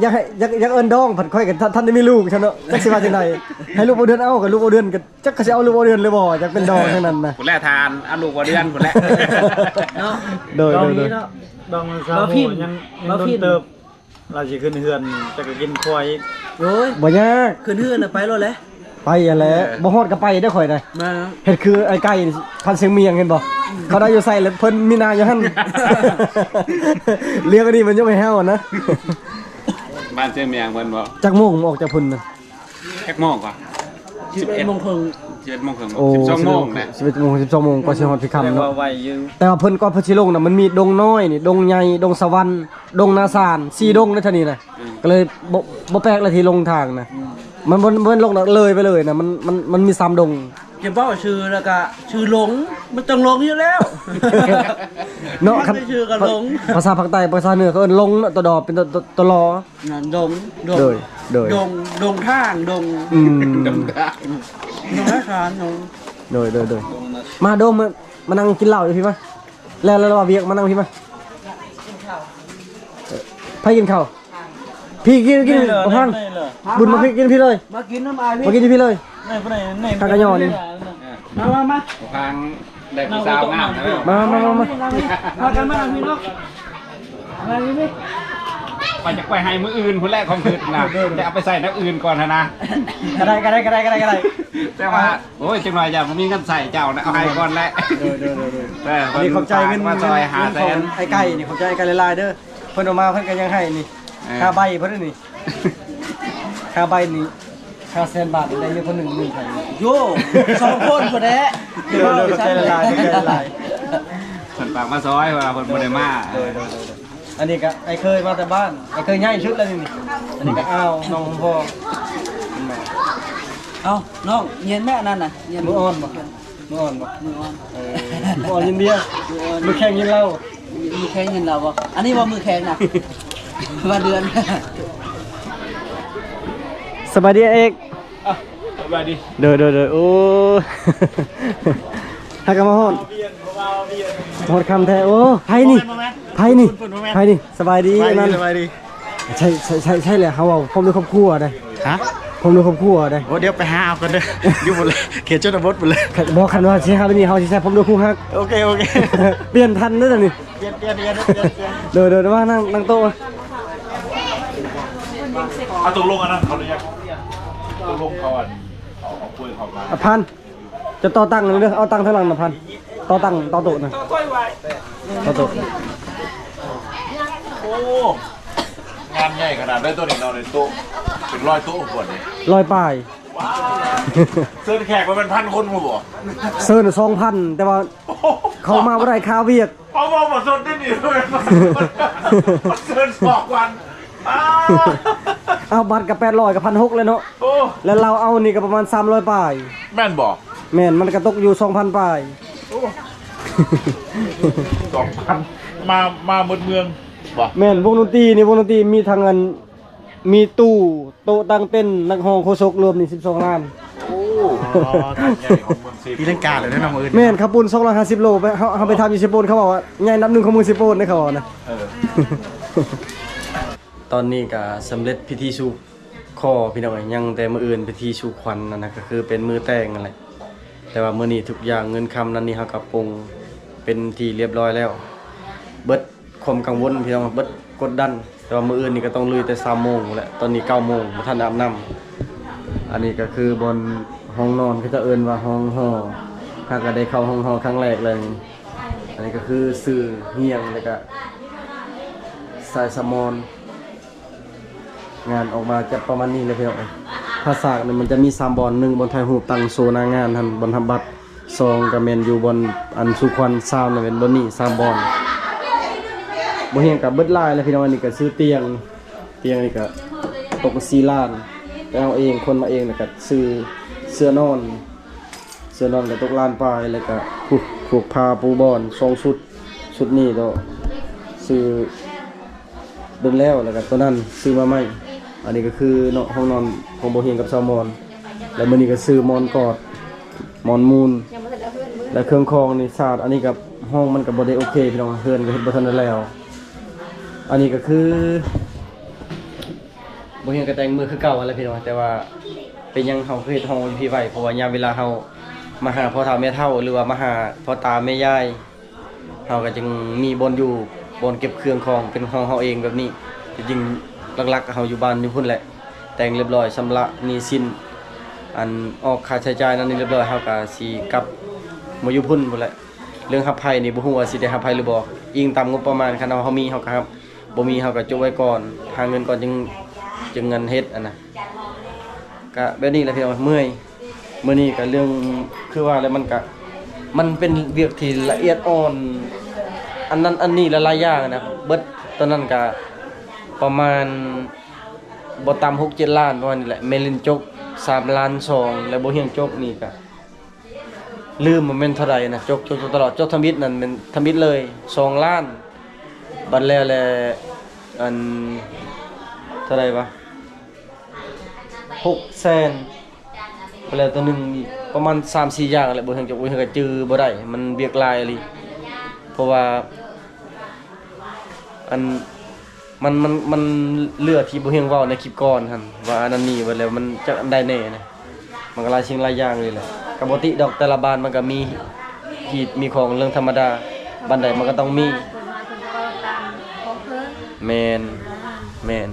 ຢາກໃຫ້ ຢາກ ຢາກເອີ້ນດອງ ພັດຂ້ອຍກໍທັນ ທັນໄດ້ມີລູກຊັ້ນເນາະ ຈັກຊິວ່າຈັ່ງໃດ ໃຫ້ລູກບໍ່ເດືອນເອົາ ກໍລູກບໍ່ເດືອນກໍ ຈັກເຂົາຊິເອົາລູກບໍ່ເດືອນຫຼືບໍ່ ຢາກເປັນດອງທັງນັ້ນນະ ພຸ້ນແຫຼະ ຖ້າອັນເອົາລູກບໍ່ເດືອນພຸ້ນແຫຼະ ເນາະ ໂດຍ ດອງ ໂດຍ ນີ້ເນາະ ດອງມັນຊາວ ບໍ່ພິມ ຍັງ ຍັງ ບໍ່ພິມ ດົນເຕີບ ລາວຊິຂຶ້ນເຮືອນ ຈັກກໍກິນຄວາຍອີກ ໂອ້ຍ ບໍ່ຍາກ ຂຶ້ນເຮືອນນະ ໄປໂລດແຫຼະ ໄປຫັ້ນແຫຼະ ເອີ ບໍ່ຮອດກໍໄປເດີ້ຂ້ອຍນະ ມາ ເຮັດຄືໄອ້ໄກ່ພັນຊຽງມຽງ ເຫັນບໍ່ ເຂົາໄດ້ຢູ່ໃສແລ້ວ ເພິ່ນມີນາຢູ່ຫັ້ນ ເລື່ອງອັນນີ້ມັນຍັງໄປເຮົານະ ບ້ານຊຽງມຽງເພິ່ນບໍ່ ຈັກໂມງອອກຈາກພຸ້ນນະ ຈັກໂມງກວ່າ ສິບເອັດໂມງເຄິ່ງ ສິບເອັດໂມງເຄິ່ງ ໂອ້ ສິບສອງໂມງນະ ສິບເອັດໂມງ ສິບສອງໂມງ ກວ່າຊິຮອດພິຄຳເນາະ ແຕ່ວ່າໄວຢູ່ ແຕ່ວ່າເພິ່ນ ກ່ອນເພິ່ນຊິລົງນະ ມັນມີດົງນ້ອຍນີ້ ດົງໃຫຍ່ ດົງສະຫວັນ ດົງນາຊານ ສີ່ດົງໃນແຖວນີ້ນະ ອືມ ກໍເລີຍບໍ່ ບໍ່ແປກລະທີ່ລົງທາງນະ ອືມ ມັນບໍ່ ບໍ່ແມ່ນລົງດອກ ເລີຍໄປເລີຍນະ ມັນ ມັນ ມັນມີສາມດົງ ຈະເວົ້າຊື່ແລ້ວກະຊື່ຫຼົງ ມັນຕ້ອງຫຼົງຢູ່ແລ້ວ ເນາະ ຄັນ ຊື່ກໍຫຼົງ ພາສາພາກໃຕ້ ພາສາເໜືອເຂົາເອີ້ນຫຼົງເນາະ ຕະດໍ ເປັນຕະ ຕະ ຕະລໍ ນະ ດົງ ດົງ ໂດຍ ໂດຍ ດົງ ດົງທາງ ດົງ ອືມ ດົງທາງ ດົງນາຊານ ດົງ ໂດຍ ໂດຍ ໂດຍ ມາໂດມ ມາ ມານັ່ງກິນເຫຼົ້າຢູ່ພີ້ມາ ແລ້ວ ແລ້ວວ່າວຽກ ມານັ່ງພີ້ມາ ເອີ ໃຜກິນເຂົ້າ? ພີ້ກິນ ກິນ ບໍ່ພັງ ບຸນມາກິນພີ້ເລີຍ ມາກິນນຳອ້າຍ ມາກິນພີ້ເລີຍ ນີ້ ນີ້ ທາງກະຍໍນີ້ ມາ ມາ ມາ ທາງ ໄດ້ຜູ້ສາວງາມແລ້ວ ມາ ມາ ມາ ມາ ມາກັນມານັ່ງພີ້ເນາະ ມາຢູ່ພີ້ ວ່າຈະໄປໃຫ້ມື້ອື່ນພຸ້ນແຫຼະ ຄວາມຄິດນະ ແຕ່ເອົາໄປໃສ່ແນວອື່ນກ່ອນຫັ້ນນະ ກໍໄດ້ ກໍໄດ້ ກໍໄດ້ ກໍໄດ້ ກໍໄດ້ ແຕ່ວ່າ ໂອ້ຍ ຈັກໜ້ອຍຢ່າບໍ່ມີເງິນໃຊ້ເຈົ້ານະ ເອົາໃຫ້ກ່ອນແຫຼະ ໂດຍ ໂດຍ ໂດຍ ໂດຍ ເອີ ອັນນີ້ຂອບໃຈເງິນ ມາຊ່ອຍຫ້າແສນ ເງິນຂອງໄອ້ໄກ່ນີ້ ຂອບໃຈໄອ້ໄກ່ຫຼາຍໆເດີ ເພິ່ນເອົາມາເພິ່ນກໍຍັງໃຫ້ນີ້ ເອີ ຄ່າໃບເພິ່ນນີ້ ຄ່າໃບນີ້ ຫ້າແສນບາດ ໄດ້ຢູ່ຄົນໜຶ່ງ ໜຶ່ງພັນ ໂຢ ສອງຄົນພຸ້ນແຫຼະ ໂດຍ ໂດຍ ຂອບໃຈຫຼາຍໆ ຂອບໃຈຫຼາຍໆ ເພິ່ນຝາກມາຊ່ອຍ ເພາະວ່າເພິ່ນບໍ່ໄດ້ມາ ໂດຍ ໂດຍ ໂດຍ ໂດຍ ອັນນີ້ກໍອ້າຍເຄີຍມາແຕ່ບ້ານ ອ້າຍເຄີຍໃຫຍ່ສຸດແລ້ວນີ້ ອັນນີ້ກໍອ້າວ ນ້ອງຂອງພໍ່ ເອົ້າ ນ້ອງ ເຢັນແມ່ອັນນັ້ນນະ ເຢັນ ມື້ອ່ອນບໍ່? ມື້ອ່ອນບໍ່? ມື້ອ່ອນ ເອີ ມື້ອ່ອນເຢັນເບຍ ມື້ອ່ອນ ມື້ແຂງເຢັນເຫຼົ້າ ມື້ແຂງເຢັນເຫຼົ້າບໍ່? ອັນນີ້ບໍ່ມື້ແຂງນະ ວ່າເດືອນ ສະບາຍດີເອກ ອ່ະ ສະບາຍດີ ໂດຍ ໂດຍ ໂດຍ ໂອ້ ຫາກະມາຮອດ ມາຮອດຄ່ຳແທ້ ໂອ້ ໃຜນີ້ ບໍ່ແມ່ນ ບໍ່ແມ່ນ ໃຜນີ້ ພຸ້ນ ພຸ້ນ ບໍ່ແມ່ນ ໃຜນີ້ ສະບາຍດີ ສະບາຍດີ ອັນນັ້ນ ສະບາຍດີ ໃຊ່ ໃຊ່ ໃຊ່ ໃຊ່ແຫຼະ ເຮົາເວົ້າພ້ອມດ້ວຍຄອບຄົວເດ້ ຮະ? ພ້ອມດ້ວຍຄອບຄົວເດ້ ໂອ້ ດຽວໄປຫາເອົາກ່ອນເດີ ຢູ່ພຸ້ນແຫຼະ ເຂດຊົນນະບົດພຸ້ນແຫຼະ ບໍ່ ຄັນວ່າຊິຫາແບບນີ້ ເຮົາຊິໃຊ້ພ້ອມດ້ວຍຄູ່ຮັກ ໂອເຄ ໂອເຄ ປ່ຽນທັນເດີນີ້ ປ່ຽນ ປ່ຽນ ປ່ຽນ ປ່ຽນ ໂດຍ ໂດຍ ມານັ່ງ ນັ່ງໂຕະ ອ່ະ ຕົກລົງອັນນັ້ນ ເຂົາອະນຸຍາດ ຕົກລົງເຂົາອັນ ເອົາ ເອົາເປີເຂົ້າມາ ອ່ະ ພັນ ຈະຕໍ່ຕັ່ງເດີ ເອົາຕັ່ງທາງຫຼັງນະພັນ ຕໍ່ຕັ່ງ ຕໍ່ໂຕະນະ ຕໍ່ໂຕະ ໂອ້ ງານໃຫຍ່ຂະໜາດໃດໂຕະນີ້ເນາະ ໂຕະເປັນຮ້ອຍໂຕະພຸ້ນນີ້ ຮ້ອຍປາຍ ວ້າວ ເຊີນແຂກປະມານພັນຄົນພຸ້ນບໍ່? ເຊີນສອງພັນ ແຕ່ວ່າເຂົາມາບໍ່ໄດ້ ຄາວຽກ ເອົາ ເວົ້າບໍ່ສົດເດ້ນີ້ ເຊີນສອງພັນ ອ້າວ ເອົາບັດກໍແປດຮ້ອຍ ກໍພັນຫົກແລ້ວເນາະ ໂອ້ ແລ້ວລາວເອົານີ້ກໍປະມານສາມຮ້ອຍປາຍ ແມ່ນບໍ່? ແມ່ນ ມັນກໍຕົກຢູ່ສອງພັນປາຍ ໂອ້ ສອງພັນ ມາ ມາໝົດເມືອງບໍ່? ແມ່ນ ວົງດົນຕີນີ້ ວົງດົນຕີມີທັງອັນ ມີຕູ້ ໂຕະ ຕັ່ງເຕັນ ນັກຮ້ອງ ໂຄສົກ ລວມນີ້ສິບສອງລ້ານ ໂອ້ ງານໃຫຍ່ຂອງເມືອງເຊໂປ ຕີລັງກາເລີຍເນາະ ມື້ອື່ນ ແມ່ນ ເຂົ້າປຸ້ນສອງຮ້ອຍຫ້າສິບໂລ ໄປ ເຮົາ ເຮົາໄປຖາມຢູ່ເຊໂປນ ເຂົາເວົ້າວ່າໃຫຍ່ອັນດັບໜຶ່ງຂອງເມືອງເຊໂປນເດ້ ເຂົາເວົ້ານະ ເອີ ຕອນນີ້ກໍສຳເລັດພິທີສູບ ຂໍພີ່ນ້ອງເອີຍ ຍັງແຕ່ມື້ອື່ນເປັນພິທີສູ່ຂວັນ ອັນນັ້ນກໍຄືເປັນມື້ແຕ່ງນັ້ນແຫຼະ. ແຕ່ວ່າມື້ນີ້ທຸກຢ່າງເງິນຄຳນັ້ນນີ້ ເຮົາກໍປົງເປັນທີ່ລຽບຮ້ອຍແລ້ວ ເບິດຄວາມກັງວົນພີ່ນ້ອງ ເບິດກົດດັນ. ແຕ່ວ່າມື້ອື່ນນີ້ກໍຕ້ອງລຸຍແຕ່ສາມໂມງແຫຼະ ຕອນນີ້ເກົ້າໂມງ ບໍ່ທັນອາບນ້ຳ. ອັນນີ້ກໍຄືບ່ອນຫ້ອງນອນ ເຂົາເຈົ້າເອີ້ນວ່າຫ້ອງຫໍ່ ຫາກະໄດ້ເຂົ້າຫ້ອງຫໍ່ຄັ້ງແລກເລີຍ. ອັນນີ້ກໍຄືຊື່ຮຽງ ແລ້ວກະສາຍສະໝອນ. ງານອອກມາຈະປະມານນີ້ແຫຼະພີ່ນ້ອງເອີຍ. ພາສາກນີ້ມັນຈະມີສາມບ່ອນ ໜຶ່ງບ່ອນຖ່າຍຮູບຕັ້ງໂຊໜ້າງານຫັ້ນ ບ່ອນຮັບບັດ ສອງກໍແມ່ນຢູ່ບ່ອນອັນສູ່ຂວັນ ສາມນະແມ່ນບ່ອນນີ້ ສາມບ່ອນ. ບໍ່ຮຽງກໍເບິດຫຼາຍແລ້ວພີ່ນ້ອງ. ອັນນີ້ກໍຊື້ຕຽງ ຕຽງນີ້ກໍຕົກສີ່ລ້ານ ໄປເອົາເອງ ຄົນມາເອງ ແລ້ວກໍຊື້ເສື້ອນອນ ເສື້ອນອນກໍຕົກລ້ານປາຍ ແລ້ວກໍພວກ ພວກຜ້າປູບ່ອນສອງຊຸດ ຊຸດນີ້ກໍຊື້ດົນແລ້ວ ແລ້ວກໍຕົວນັ້ນຊື້ມາໃໝ່. ອັນນີ້ກໍຄືເນາະ ຫ້ອງນອນຂອງບໍ່ຮຽງກັບສາວມອນ. ແລ້ວມື້ນີ້ກໍຊື້ໝອນກອດ ໝອນມູນ ແລະເຄື່ອງຂອງນີ້ສາດ. ອັນນີ້ກໍຫ້ອງມັນກໍບໍ່ໄດ້ໂອເຄພີ່ນ້ອງ ເຮືອນກໍເຮັດບໍ່ທັນໄດ້ແລ້ວ. ອັນນີ້ກໍຄື ບໍ່ຮຽງກໍແຕ່ງມືຄືເກົ່າຫັ້ນແຫຼະພີ່ນ້ອງ ແຕ່ວ່າເປັນຫຍັງເຮົາຄືເຮັດຫ້ອງຢູ່ພີ້ໄວ້ ເພາະວ່າຍາມເວລາເຮົາມາຫາພໍ່ເຖົ້າແມ່ເຖົ້າ ຫຼືວ່າມາຫາພໍ່ຕາແມ່ຍາຍ ເຮົາກໍຈຶ່ງມີບ່ອນຢູ່ ບ່ອນເກັບເຄື່ອງຂອງ ເປັນຂອງເຮົາເອງແບບນີ້. ທີ່ຈິງຫຼັກໆເຮົາຢູ່ບ້ານຢູ່ພຸ້ນແຫຼະ ແຕ່ງລຽບຮ້ອຍ ຊຳລະໜີ້ສິນ ອັນອອກຄ່າໃຊ້ຈ່າຍນັ້ນນີ້ລຽບຮ້ອຍ ເຮົາກໍຊິກັບມາຢູ່ພຸ້ນພຸ້ນແຫຼະ. ເລື່ອງຮັບໃຜນີ້ບໍ່ຮູ້ວ່າຊິໄດ້ຮັບໃຜຫຼືບໍ່ ອີງຕາມງົບປະມານ ຄັນເຮົາ ເຮົາມີເຮົາກໍຮັບ ບໍ່ມີເຮົາກໍຈົບໄວ້ກ່ອນ ຫາເງິນກ່ອນຈຶ່ງ ຈຶ່ງອັນເຮັດຫັ້ນນະ. ກະແບບນີ້ແຫຼະພີ່ນ້ອງ ເມື່ອຍ. ມື້ນີ້ກະເລື່ອງ ຄືວ່າແຫຼະ ມັນກະ ມັນເປັນວຽກທີ່ລະອຽດອ່ອນ ອັນນັ້ນອັນນີ້ຫຼາຍໆຢ່າງນະ. ເບິດຕອນນັ້ນກະປະມານບໍ່ຕ່ຳຫົກເຈັດລ້ານ ປະມານນີ້ແຫຼະ. ແມ່ລິນຈົກສາມລ້ານສອງ ແລະບໍ່ຮຽງຈົກນີ້ກະ ລືມວ່າແມ່ນເທົ່າໃດນະ ຈົກ ຈົກ ຈົກຕະຫຼອດ ຈົກທຳອິດນັ້ນແມ່ນທຳອິດເລີຍສອງລ້ານ. ບັດແລ້ວແຫຼະ ອັນ ເທົ່າໃດວະ ຫົກແສນ. ບັດແລ້ວຕົວໜຶ່ງອີກປະມານສາມສີ່ຢ່າງແຫຼະ ບໍ່ເຖິງຈະ ບໍ່ເຖິງກະຈື່ບໍ່ໄດ້ ມັນວຽກຫຼາຍອີ່ຫຼີ. ເພາະວ່າ ອັນ ມັນ ມັນ ມັນເຫຼືອທີ່ບໍ່ຮຽງເວົ້າໃນຄລິບກ່ອນຫັ້ນ ວ່າອັນນັ້ນນີ້ ວ່າແລ້ວມັນຈັກອັນໃດແດ່ນະ. ມັນກໍຫຼາຍສິ່ງຫຼາຍຢ່າງເລີຍແຫຼະ ກໍບໍ່ຕິດອກ ແຕ່ລະບ້ານມັນກໍມີຮີດມີຂອງ ເລື່ອງທຳມະດາ ບ້ານໃດມັນກໍຕ້ອງມີ. ແມ່ນ ແມ່ນ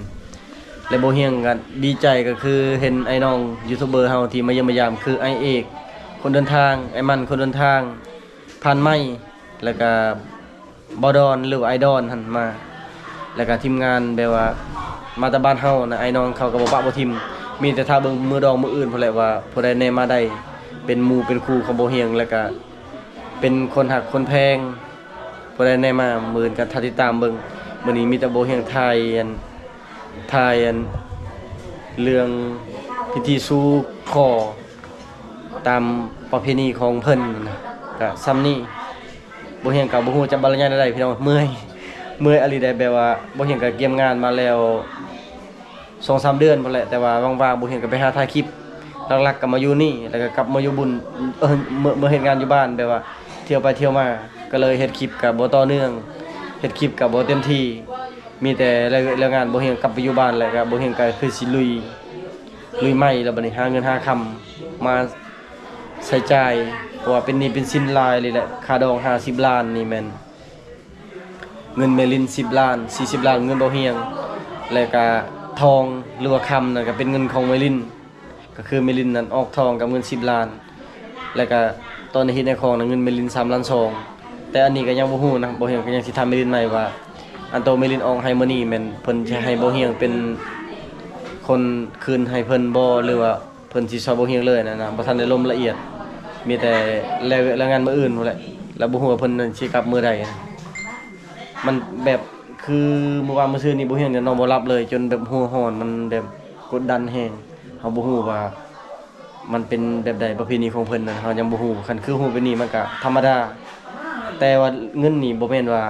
ແລະບໍ່ຮຽງກໍດີໃຈ ກໍຄືເຫັນໄອ້ນ້ອງຢູທູບເບີເຮົາທີ່ມາຢ້ຽມມາຢາມ ຄືອ້າຍເອກ ຄົນເດີນທາງ ອ້າຍມັນ ຄົນເດີນທາງ ຜ່ານໄມ້ ແລ້ວກໍ ບ່າວດອນ ຫຼືວ່າອ້າຍດອນຫັ້ນມາ ແລ້ວກະທີມງານແບບວ່າມາແຕ່ບ້ານເຮົານະ ອ້າຍນ້ອງເຂົາກໍບໍ່ປະບໍ່ຖິ້ມ. ມີແຕ່ຖ້າເບິ່ງມື້ດອງມື້ອື່ນພຸ້ນແຫຼະວ່າຜູ້ໃດແນ່ມາໄດ້ ເປັນໝູ່ເປັນຄູ່ຂອງບໍ່ຮຽງ ແລ້ວກະເປັນຄົນຮັກຄົນແພງ ຜູ້ໃດແນ່ມາ ມື້ອື່ນກໍຖ້າຕິດຕາມເບິ່ງ. ມື້ນີ້ມີແຕ່ບໍ່ຮຽງຖ່າຍອັນ ຖ່າຍອັນ ເລື່ອງພິທີສູ່ຂໍ ຕາມປະເພນີຂອງເພິ່ນນະ ກະຊ່ຳນີ້. ບໍ່ຮຽງກໍບໍ່ຮູ້ຈະບັນລະຍາຍແນວໃດພີ່ນ້ອງ ເມື່ອຍ ເມື່ອຍອີ່ຫຼີໃດ໋. ແບບວ່າບໍ່ຮຽງກໍກຽມງານມາແລ້ວສອງສາມເດືອນພຸ້ນແຫຼະ ແຕ່ວ່າວ່າງໆ ບໍ່ຮຽງກໍໄປຫາຖ່າຍຄລິບ. ຫຼັກໆກໍມາຢູ່ນີ້ ແລ້ວກໍກັບມາຢູ່ບຸນ ເອີ ເມືອ ເມືອເຮັດງານຢູ່ບ້ານ ແບບວ່າທ່ຽວໄປທ່ຽວມາ ກໍເລີຍເຮັດຄລິບກໍບໍ່ຕໍ່ເນື່ອງ ເຮັດຄລິບກໍບໍ່ເຕັມທີ່. ມີແຕ່ແລ້ວ ແລ້ວງານບໍ່ຮຽງກັບໄປຢູ່ບ້ານ ແລ້ວກໍບໍ່ຮຽງກໍຄືຊິລຸຍ ລຸຍໃໝ່ແລ້ວ ບັດນີ້ຫາເງິນຫາຄຳມາໃຊ້ຈ່າຍ ເພາະວ່າເປັນໜີ້ເປັນສິນຫຼາຍເລີຍແຫຼະ. ຄ່າດອງຫ້າສິບລ້ານນີ້ແມ່ນເງິນແມ່ລິນສິບລ້ານ ສີ່ສິບລ້ານເງິນບໍ່ຮຽງ ແລ້ວກະທອງ ຫຼືວ່າຄຳນັ້ນກະເປັນເງິນຂອງແມ່ລິນ ກໍຄືແມ່ລິນນັ້ນອອກທອງກັບເງິນສິບລ້ານ ແລ້ວກະຕອນເຮັດໃນຂອງນະ ເງິນແມ່ລິນສາມລ້ານສອງ. ແຕ່ອັນນີ້ກໍຍັງບໍ່ຮູ້ນະ ບໍ່ຮຽງກໍຍັງຊິຖາມແມ່ລິນໃໝ່ວ່າ ອັນໂຕແມ່ລິນອອກໃຫ້ມື້ນີ້ແມ່ນເພິ່ນຊິໃຫ້ບໍ່ຮຽງເປັນຄົນຄືນໃຫ້ເພິ່ນບໍ່ ຫຼືວ່າ ເພິ່ນຊິຊ່ອຍບໍ່ຮຽງເລີຍນັ້ນນະ ບໍ່ທັນໄດ້ລົມລະອຽດ ມີແຕ່ແລ ລາຍງານມື້ອື່ນພຸ້ນແຫຼະ ແລ້ວບໍ່ຮູ້ວ່າເພິ່ນນັ້ນຊິກັບມື້ໃດ. ມັນແບບຄືມື້ວານມື້ຊືນນີ້ບໍ່ຮຽງນອນບໍ່ຫຼັບເລີຍ ຈົນແບບຫົວຮ້ອນ ມັນແບບກົດດັນແຮງ ເຮົາບໍ່ຮູ້ວ່າມັນເປັນແບບໃດ ປະເພນີຂອງເພິ່ນນັ້ນ ເຮົາຍັງບໍ່ຮູ້. ຄັນຄືຮູ້ແບບນີ້ມັນກະທຳມະດາ ແຕ່ວ່າເງິນນີ້ບໍ່ແມ່ນວ່າ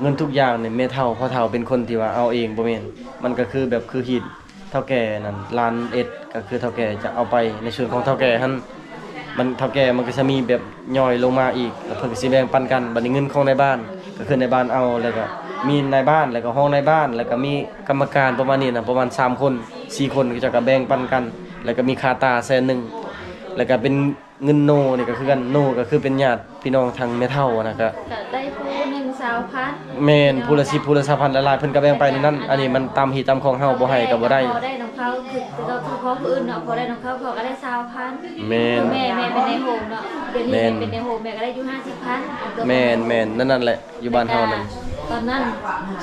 ເງິນທຸກຢ່າງນີ້ແມ່ເຖົ້າພໍ່ເຖົ້າເປັນຄົນທີ່ວ່າເອົາເອງ ບໍ່ແມ່ນ ມັນກະຄືແບບຄືຮີດ ເຖົ້າແກ່ນັ້ນລ້ານເອັດ ກໍຄືເຖົ້າແກ່ຈະເອົາໄປໃນສ່ວນຂອງເຖົ້າແກ່ຫັ້ນ ມັນເຖົ້າແກ່ມັນກໍຈະມີແບບຍ່ອຍລົງມາອີກ ແລ້ວເພິ່ນກໍຊິແບ່ງປັນກັນ. ບັດນີ້ເງິນຂອງນາຍບ້ານ ກໍຄືນາຍບ້ານເອົາ ແລ້ວກໍ ມີນາຍບ້ານ ແລ້ວກໍຮອງນາຍບ້ານ ແລ້ວກໍມີກຳມະການປະມານນີ້ນະ ປະມານສາມຄົນ ສີ່ຄົນ ເຂົາເຈົ້າກໍແບ່ງປັນກັນ ແລ້ວກໍມີຄ່າຕາແສນໜຶ່ງ ແລ້ວກໍເປັນເງິນໂນນີ້ກໍຄືກັນ ໂນກໍຄືເປັນຍາດພີ່ນ້ອງທາງແມ່ເຖົ້ານະ ກໍ ກໍໄດ້ຜູ້ໜຶ່ງຊາວພັນ ແມ່ນ ເນາະ ຜູ້ລະສິບ ຜູ້ລະຊາວພັນ ຫຼາຍໆ ເພິ່ນກໍແບ່ງໄປໃນນັ້ນ ອັນນີ້ມັນຕາມຮີດຕາມຂອງເຮົາ ບໍ່ໃຫ້ກໍບໍ່ໄດ້ ເຮົາໄດ້ນຳເຂົາ ຄື ຄື ຄືພໍ່ຜູ້ອື່ນເນາະ ພໍໄດ້ນຳເຂົາ ພໍ່ກໍໄດ້ຊາວພັນ ແມ່ນ ແມ່ ແມ່ເປັນນາຍໂຮງເນາະ ດຽວນີ້ ແມ່ນ ແມ່ເປັນນາຍໂຮງ ແມ່ກໍໄດ້ຢູ່ຫ້າສິບພັນ ແມ່ນໆ ນັ້ນໆ ແຫຼະ ຢູ່ບ້ານເຮົານັ້ນ ຕອນນັ້ນ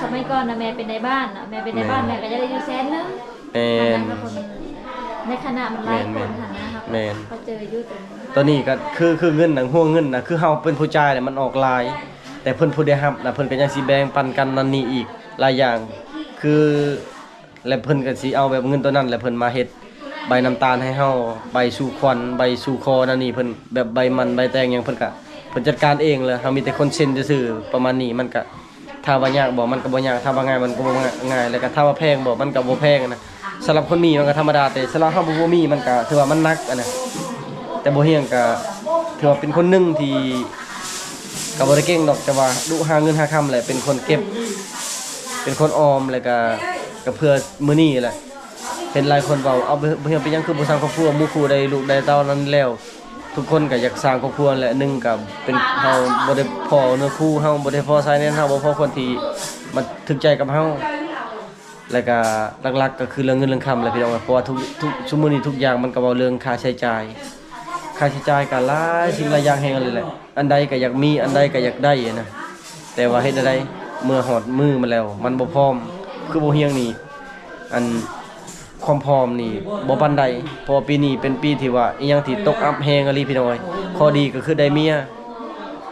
ສະໄໝກ່ອນນະ ແມ່ເປັນນາຍບ້ານເນາະ ແມ່ເປັນນາຍບ້ານ ແມ່ນ ແມ່ກໍຈະໄດ້ຢູ່ແສນໜຶ່ງ ແມ່ນ ອັນນັ້ນນະ ເພາະມັນ ໃນຄະນະມັນຫຼາຍຄົນຫັ້ນນະ ແມ່ນ ເຮົາກໍ ເຮົາເຈີຢູ່ຕົວນີ້ ຕົວນີ້ກໍຄື ຄືເງິນນະ ຫົວເງິນນະ ຄືເຮົາເປັນຜູ້ຈ່າຍນະ ມັນອອກຫຼາຍ ແຕ່ເພິ່ນຜູ້ໄດ້ຮັບນະ ເພິ່ນກໍຍັງຊິແບ່ງປັນກັນນັ້ນນີ້ອີກຫຼາຍຢ່າງ ຄື ແລະເພິ່ນກໍຊິເອົາແບບເງິນຕົວນັ້ນ ແລ້ວເພິ່ນມາເຮັດໃບນ້ຳຕານໃຫ້ເຮົາ ໃບສູ່ຂວັນ ໃບສູ່ຂໍນັ້ນນີ້ ເພິ່ນແບບໃບໝັ້ນໃບແຕ່ງຫຍັງ ເພິ່ນກະ ເພິ່ນຈັດການເອງ ແລ້ວເຮົາມີແຕ່ຄົນເຊັນຊື່ໆ ປະມານນີ້ ມັນກະ ຖາມວ່າຍາກບໍ່ ມັນກະບໍ່ຍາກ ຖາມວ່າງ່າຍ ມັນກະບໍ່ງ່າຍ ແລ້ວກະຖາມວ່າແພງບໍ່ ມັນກະບໍ່ແພງນະ ສຳລັບຄົນມີມັນກະທຳມະດາ ແຕ່ສຳລັບເຮົາຜູ້ບໍ່ມີ ມັນກະຖືວ່າມັນໜັກຫັ້ນນະ ແຕ່ບໍ່ຮຽງກະຖືວ່າເປັນຄົນໜຶ່ງທີ່ ກະບໍ່ໄດ້ເກັ່ງດອກ ແຕ່ວ່າດຸຫາເງິນຫາຄຳແຫຼະ ເປັນຄົນເກັບ ເປັນຄົນອອມ ແລ້ວກະ ກະເພື່ອມື້ນີ້ແຫຼະ ເຫັນຫຼາຍຄົນເວົ້າ ເອົາ ບໍ່ ບໍ່ເຮັດເປັນຫຍັງ ຄືບໍ່ສ້າງຄອບຄົວ ໝູ່ຄູ່ໄດ້ລູກໄດ້ເຕົ້ານັ້ນແລ້ວ ທຸກຄົນກະຢາກສ້າງຄອບຄົວແຫຼະ ໜຶ່ງກະເປັນ ເຮົາບໍ່ໄດ້ພໍ້ເນື້ອຄູ່ ເຮົາບໍ່ໄດ້ພໍ້ສາຍແໜ້ນ ເຮົາບໍ່ພໍ້ຄົນທີ່ມາຖືກໃຈກັບເຮົາ ແລ້ວກະຫຼັກໆ ກະຄືເລື່ອງເງິນເລື່ອງຄຳແຫຼະພີ່ນ້ອງ ເພາະວ່າທຸກ ທຸກ ຊຸມື້ນີ້ທຸກຢ່າງມັນກະເວົ້າເລື່ອງຄ່າໃຊ້ຈ່າຍ ຄ່າໃຊ້ຈ່າຍກະຫຼາຍສິ່ງຫຼາຍຢ່າງແຮງອີ່ຫຼີແຫຼະ ອັນໃດກະຢາກມີ ອັນໃດກະຢາກໄດ້ຫັ້ນນະ ແຕ່ວ່າເຮັດແນວໃດ ເມື່ອຮອດມື້ມາແລ້ວ ມັນບໍ່ພ້ອມ ຄືບໍ່ຮຽງນີ້ ອັນ ຄວາມພ້ອມນີ້ບໍ່ປານໃດ ເພາະວ່າປີນີ້ເປັນປີທີ່ວ່າອີ່ຫຍັງທີ່ຕົກອັບແຮງອີ່ຫຼີພີ່ນ້ອງເອີຍ ຂໍ້ດີກໍຄືໄດ້ເມຍ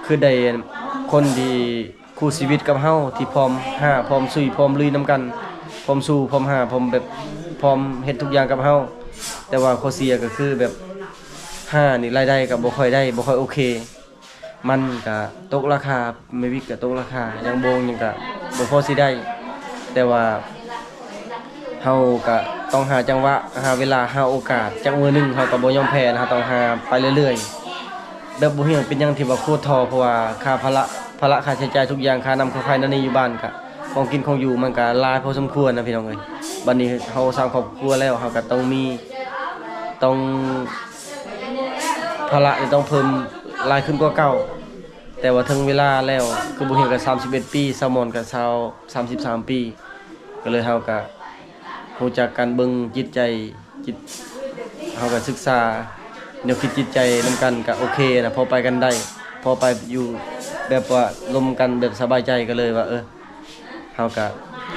ຄືໄດ້ຄົນທີ່ຄູ່ຊີວິດກັບເຮົາ ທີ່ພ້ອມຫາ ພ້ອມຊຸຍ ພ້ອມລຸຍນຳກັນ ພ້ອມສູ້ ພ້ອມຫາ ພ້ອມແບບ ພ້ອມເຮັດທຸກຢ່າງກັບເຮົາ ແຕ່ວ່າຂໍ້ເສຍກໍຄືແບບ ຫານີ້ລາຍໄດ້ກໍບໍ່ຄ່ອຍໄດ້ ບໍ່ຄ່ອຍໂອເຄ ມັນກະຕົກລາຄາ ແມ່ວິກກະຕົກລາຄາ ຢ່າງໂບງຫຍັງກະບໍ່ພໍຊິໄດ້ ແຕ່ວ່າເຮົາກະຕ້ອງຫາຈັງຫວະ ຫາເວລາ ຫາໂອກາດ ຈັກມື້ໜຶ່ງເຮົາກະບໍ່ຍອມແພ້ນະ ເຮົາຕ້ອງຫາໄປເລື້ອຍໆ ແບບບໍ່ຮຽງເປັນຫຍັງທີ່ວ່າໂຄດທໍ້ ເພາະວ່າຄ່າພາລະ ພາລະຄ່າໃຊ້ຈ່າຍທຸກຢ່າງ ຄ່ານ້ຳ ຄ່າໄຟ ນັ້ນນີ້ ຢູ່ບ້ານກະ ຂອງກິນຂອງຢູ່ມັນກະຫຼາຍພໍສົມຄວນນະພີ່ນ້ອງເອີຍ ບັດນີ້ເຮົາສ້າງຄອບຄົວແລ້ວ ເຮົາກະຕ້ອງມີ ຕ້ອງ ພາລະນີ້ຕ້ອງເພີ່ມຫຼາຍຂຶ້ນກວ່າເກົ່າ ແຕ່ວ່າເຖິງເວລາແລ້ວ ຄືບໍ່ຮຽງກະສາມສິບເອັດປີ ສາວມອນກະຊາວ ສາມສິບສາມປີ ກໍເລີຍເຮົາກະຮູ້ຈັກກັນເບິ່ງຈິດໃຈ ຈິດ ເຮົາກະສຶກສາແນວຄິດຈິດໃຈນຳກັນ ກະໂອເຄນະ ພໍໄປກັນໄດ້ ພໍໄປຢູ່ແບບວ່າລົມກັນແບບສະບາຍໃຈ ກໍເລີຍວ່າ ເອີ ເຮົາກະ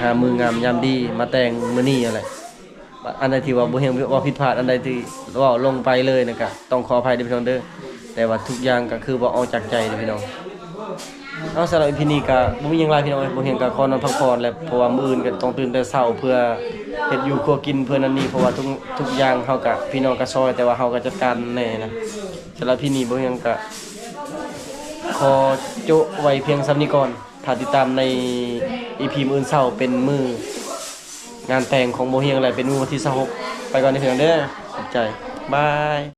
ຫາມື້ງາມຍາມດີມາແຕ່ງມື້ນີ້ຫັ້ນແຫຼະ ອັນໃດທີ່ວ່າບໍ່ຮຽງເວົ້າຜິດພາດ ອັນໃດທີ່ເວົ້າລົງໄປເລີຍນັ້ນກະຕ້ອງຂໍອະໄພເດີພີ່ນ້ອງເດີ ແຕ່ວ່າທຸກຢ່າງກະຄືວ່າອອກຈາກໃຈເດີພີ່ນ້ອງ. ເອົາ ສຳລັບອີພີນີ້ກະບໍ່ມີຫຍັງຫຼາຍພີ່ນ້ອງເອີຍ ບໍ່ຮຽງກະຂໍນອນພັກຜ່ອນແຫຼະ ເພາະວ່າມື້ອື່ນກະຕ້ອງຕື່ນແຕ່ເຊົ້າເພື່ອເຮັດຢູ່ຄົວກິນເພື່ອນັ້ນນີ້ ເພາະວ່າທຸກ ທຸກຢ່າງເຮົາກະ ພີ່ນ້ອງກະຊ່ອຍ ແຕ່ວ່າເຮົາກະຈັດການແດ່ນະ. ສຳລັບອີພີນີ້ບໍ່ຮຽງກະຂໍໂຈະໄວ້ພຽງສ່ຳນີ້ກ່ອນ. ຖ້າຕິດຕາມໃນອີພີມື້ອື່ນເຊົ້າ ເປັນມື້ງານແຕ່ງຂອງບໍ່ຮຽງ ແລະ ເປັນມື້ວັນທີຊາວຫົກ ໄປກ່ອນເດີພີ່ນ້ອງເດີ ຂອບໃຈ ບາຍ.